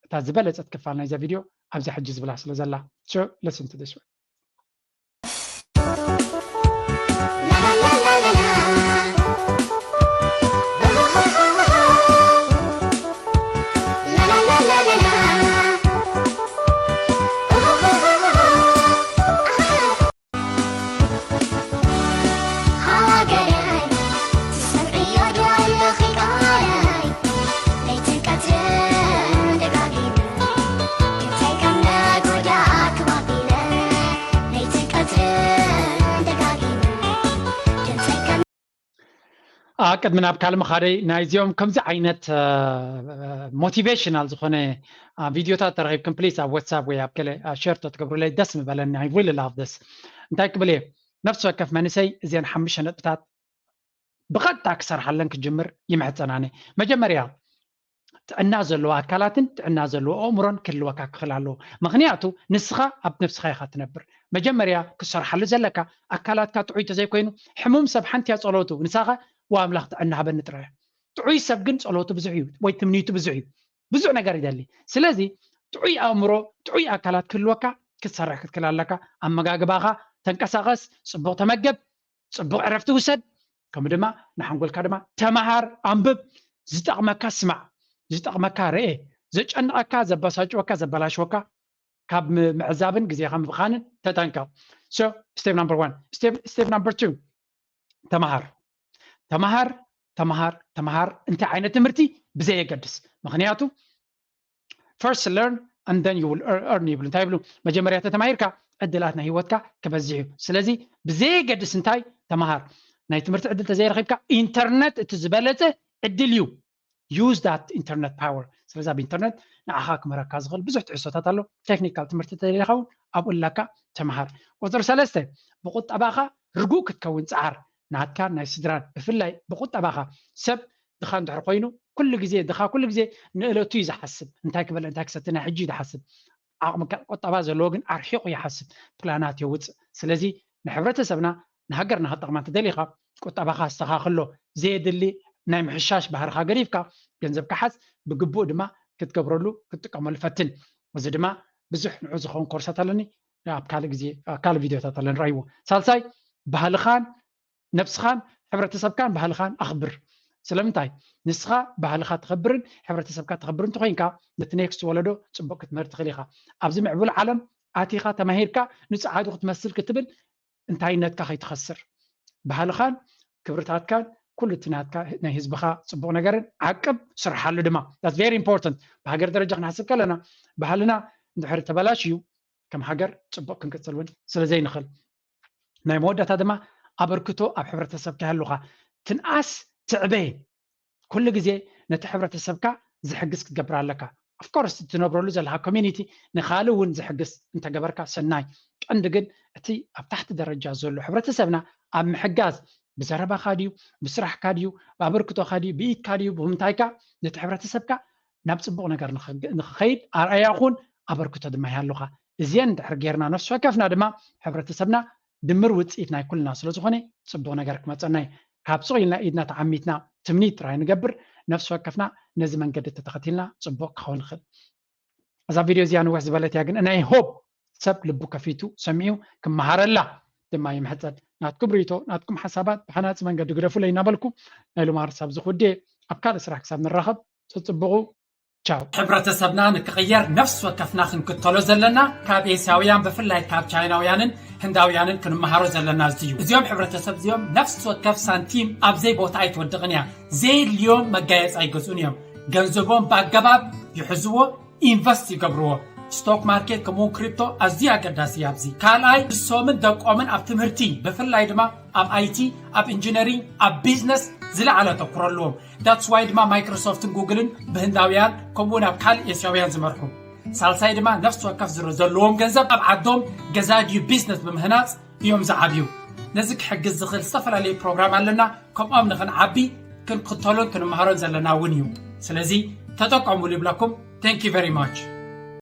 እታ ዝበለጸት ክፋል ናይዛ ቪድዮ ኣብዛ ሕጂ ዝብላ ስለ ዘላ። So listen to this one. ቅድሚ ናብ ካልእ ምኻደይ፣ ናይዚኦም ከምዚ ዓይነት ሞቲቬሽናል ዝኾነ ቪዲዮታት ተረኺብኩም፣ ፕሊስ ኣብ ዋትሳፕ ወይ ኣብ ገለ ሸር ተትገብሩለይ ደስ ምበለኒ። I really love this። እንታይ ክብል እየ፣ ነፍሲ ወከፍ መንእሰይ እዚአን ሓሙሽተ ነጥብታት ብቐጥታ ክሰርሓለን ክጅምር ይምሕጸናኒ። መጀመርያ ጥዕና ዘለዎ ኣካላትን ጥዕና ዘለዎ ኣእምሮን ክህልወካ ክኽእል ኣለዎ። ምኽንያቱ ንስኻ ኣብ ነብስኻ ኢኻ ትነብር። መጀመርያ ክትሰርሓሉ ዘለካ ኣካላትካ ጥዑይ ተዘይኮይኑ፣ ሕሙም ሰብ ሓንቲ እያ ጸሎቱ፣ ንሳኸ "ዋ ኣምላኽ ጥዕና ሃበኒ" ጥራይ እያ። ጥዑይ ሰብ ግን ጸሎቱ ብዙሕ እዩ ወይ ትምኒቱ ብዙሕ እዩ። ብዙሕ ነገር ይደሊ። ስለዚ ጥዑይ ኣእምሮ፣ ጥዑይ ኣካላት ክህልወካ ክትሰርሕ ክትክእል ኣለካ። ኣመጋግባኻ ተንቀሳቐስ፣ ጽቡቕ ተመገብ፣ ጽቡቕ ዕረፍቲ ውሰድ፣ ከምኡ ድማ ንሓንጎልካ ድማ ተመሃር፣ ኣንብብ፣ ዝጠቕመካ ስማዕ፣ ዝጠቕመካ ርኤ፣ ዘጨንቐካ፣ ዘበሳጭወካ፣ ዘበላሽወካ ካብ ም- ምዕዛብን ግዜኻ ምብኻንን ተጠንቀቕ። So step number one። Step number two፣ ተመሃር። ተመሃር፣ ተመሃር፣ ተመሃር። እንታይ ዓይነት ትምህርቲ ብዘየገድስ። ምኽንያቱ first learn and then you will earn ይብሉ። እንታይ ይብሉ? መጀመርያ ተተማሂርካ ዕድላት ናይ ህይወትካ ክበዝሕ እዩ። ስለዚ ብዘየገድስ እንታይ ተመሃር። ናይ ትምህርቲ ዕድል ተዘይረኺብካ ኢንተርነት እቲ ዝበለጸ ዕድል እዩ። Use that internet power። ስለዚ ኣብ ኢንተርነት ንዓኻ ክምህረካ ዝኽእል ብዙሕ ትሕዝቶታት ኣሎ። ቴክኒካል ትምህርቲ ተደሊኻ እውን ኣብኡ ኣለካ ተመሃር። ቁፅሪ ሰለስተ፣ ብቁጠባኻ ርጉእ ክትከውን ፃዓር። ናትካን ናይ ስድራን፣ ብፍላይ ብቁጠባኻ። ሰብ ድኻ እንድሕር ኮይኑ ኩሉ ግዜ ድኻ ኩሉ ግዜ ንእለቱ እዩ ዝሓስብ። እንታይ ክበልዕ እንታይ ክሰቲ ናይ ሕጂ እዩ ዝሓስብ። ዓቕሚ ቁጠባ ዘለዎ ግን ኣርሒቑ ይሓስብ፣ ፕላናት የውፅእ። ስለዚ ንሕብረተሰብና ንሃገርና ክጠቕማ እንተደሊኻ ቁጠባኻ ኣስተኻኽሎ። ዘየድሊ ናይ ምሕሻሽ ባህርኻ ገዲፍካ ገንዘብካ ሓዝ፣ ብግቡእ ድማ ክትገብረሉ ክትጥቀመሉ ፈትን። እዚ ድማ ብዙሕ ንዑ ዝኸውን ኮርሳት ኣለኒ፣ ኣብ ካልእ ግዜ ኣብ ካልእ ቪድዮታት ኣለኒ፣ ረኣይዎ። ሳልሳይ፣ ባህልኻን ነብስኻን ሕብረተሰብካን ባህልኻን ኣኽብር። ስለምንታይ ንስኻ ባህልኻ ተኸብርን ሕብረተሰብካ ተኸብር እንተኾይንካ ነቲ ኔክስት ወለዶ ጽቡቕ ክትምህር ትኽእል ኢኻ። ኣብዚ ምዕቡል ዓለም ኣቲኻ ተማሂርካ ንጸዓዱ ክትመስል ክትብል እንታይነትካ ከይትኸስር፣ ባህልኻን ክብርታትካን ኩሉ እቲ ናትካ ናይ ህዝብኻ ጽቡቕ ነገርን ዓቅብ፣ ስርሓሉ ድማ። That's very important። ብሃገር ደረጃ ክንሓስብ ከለና ባህልና እንድሕር ተበላሽዩ ከም ሃገር ጽቡቕ ክንቅጽል እውን ስለ ዘይንኽእል። ናይ መወዳእታ ድማ ኣበርክቶ ኣብ ሕብረተሰብ ከይሃሉኻ ትንኣስ ትዕበ። ኩሉ ግዜ ነቲ ሕብረተሰብካ ዝሕግዝ ክትገብር ኣለካ። ኦፍኮርስ እትነብረሉ ዘለካ ኮሚኒቲ ንኻልእ እውን ዝሕግዝ እንተገበርካ ሰናይ። ቀንዲ ግን እቲ ኣብ ታሕቲ ደረጃ ዘሎ ሕብረተሰብና ኣብ ምሕጋዝ፣ ብዘረባኻ ድዩ፣ ብስራሕካ ድዩ፣ ብኣበርክቶኻ ድዩ፣ ብኢድካ ድዩ፣ ብምንታይካ ነቲ ሕብረተሰብካ ናብ ጽቡቕ ነገር ንኽኸይድ ኣርኣያ ኩን፣ ኣበርክቶ ድማ ይሃሉኻ። እዚአን እንድሕር ጌርና ነፍሲ ወከፍና ድማ ሕብረተሰብና ድምር ውፅኢት ናይ ኩልና ስለ ዝኾነ ጽቡቕ ነገር ክመጸና እዩ። ካብ ሱቕ ኢልና ኢድና ተዓሚትና ትምኒት ጥራይ ንገብር፣ ነፍሲ ወከፍና ነዚ መንገዲ ተተኸቲልና ጽቡቅ ክኸውን ይኽእል። እዛ ቪድዮ እዚኣ ንውሕ ዝበለት እያ፣ ግን ናይ ሆፕ ሰብ ልቡ ከፊቱ ሰሚዑ ክመሃረላ ድማ ይምሕጸን። ናትኩም ርእይቶ፣ ናትኩም ሓሳባት ብሃናጺ መንገዲ ግደፉለይ እናበልኩ ናይ ሎማር ሳብ ዝኹዴ ኣብ ካልእ ስራሕ ክሳብ ንራኸብ ጽጽብቑ። ቻው። ሕብረተሰብና ንክቕየር ነፍሲ ወከፍና ክንክተሎ ዘለና ካብ ኤስያውያን ብፍላይ ካብ ቻይናውያንን ህንዳውያንን ክንመሃሮ ዘለና እዚ እዩ። እዚኦም ሕብረተሰብ እዚኦም ነፍሲ ወከፍ ሳንቲም ኣብ ዘይቦታ ኣይትወድቕን እያ። ዘየድልዮም መጋየፂ ኣይገዝኡን እዮም። ገንዘቦም ብኣገባብ ይሕዝዎ፣ ኢንቨስት ይገብርዎ። ስቶክ ማርኬት ከምኡውን ክሪፕቶ ኣዝዩ ኣገዳሲ እዩ ኣብዚ። ካልኣይ ንሶምን ደቆምን ኣብ ትምህርቲ ብፍላይ ድማ ኣብ ኣይቲ ኣብ ኢንጂነሪንግ ኣብ ቢዝነስ ዝለዓለ ኣተኩሮ ኣለዎም። That's why ድማ ማይክሮሶፍትን ጉግልን ብህንዳውያን ከምኡውን ኣብ ካልእ ኤስያውያን ዝመርሑ። ሳልሳይ ድማ ነፍሲ ወከፍ ዝረ- ዘለዎም ገንዘብ ኣብ ዓዶም ገዛ ድዩ ቢዝነስ ብምህናፅ እዮም ዝዓብዩ። ነዚ ክሕግዝ ዝኽእል ዝተፈላለዩ ፕሮግራም ኣለና። ከምኦም ንኽንዓቢ ክንክተሎን ክንመሃሮን ዘለና እውን እዩ። ስለዚ ተጠቀሙሉ ይብለኩም። Thank you very much።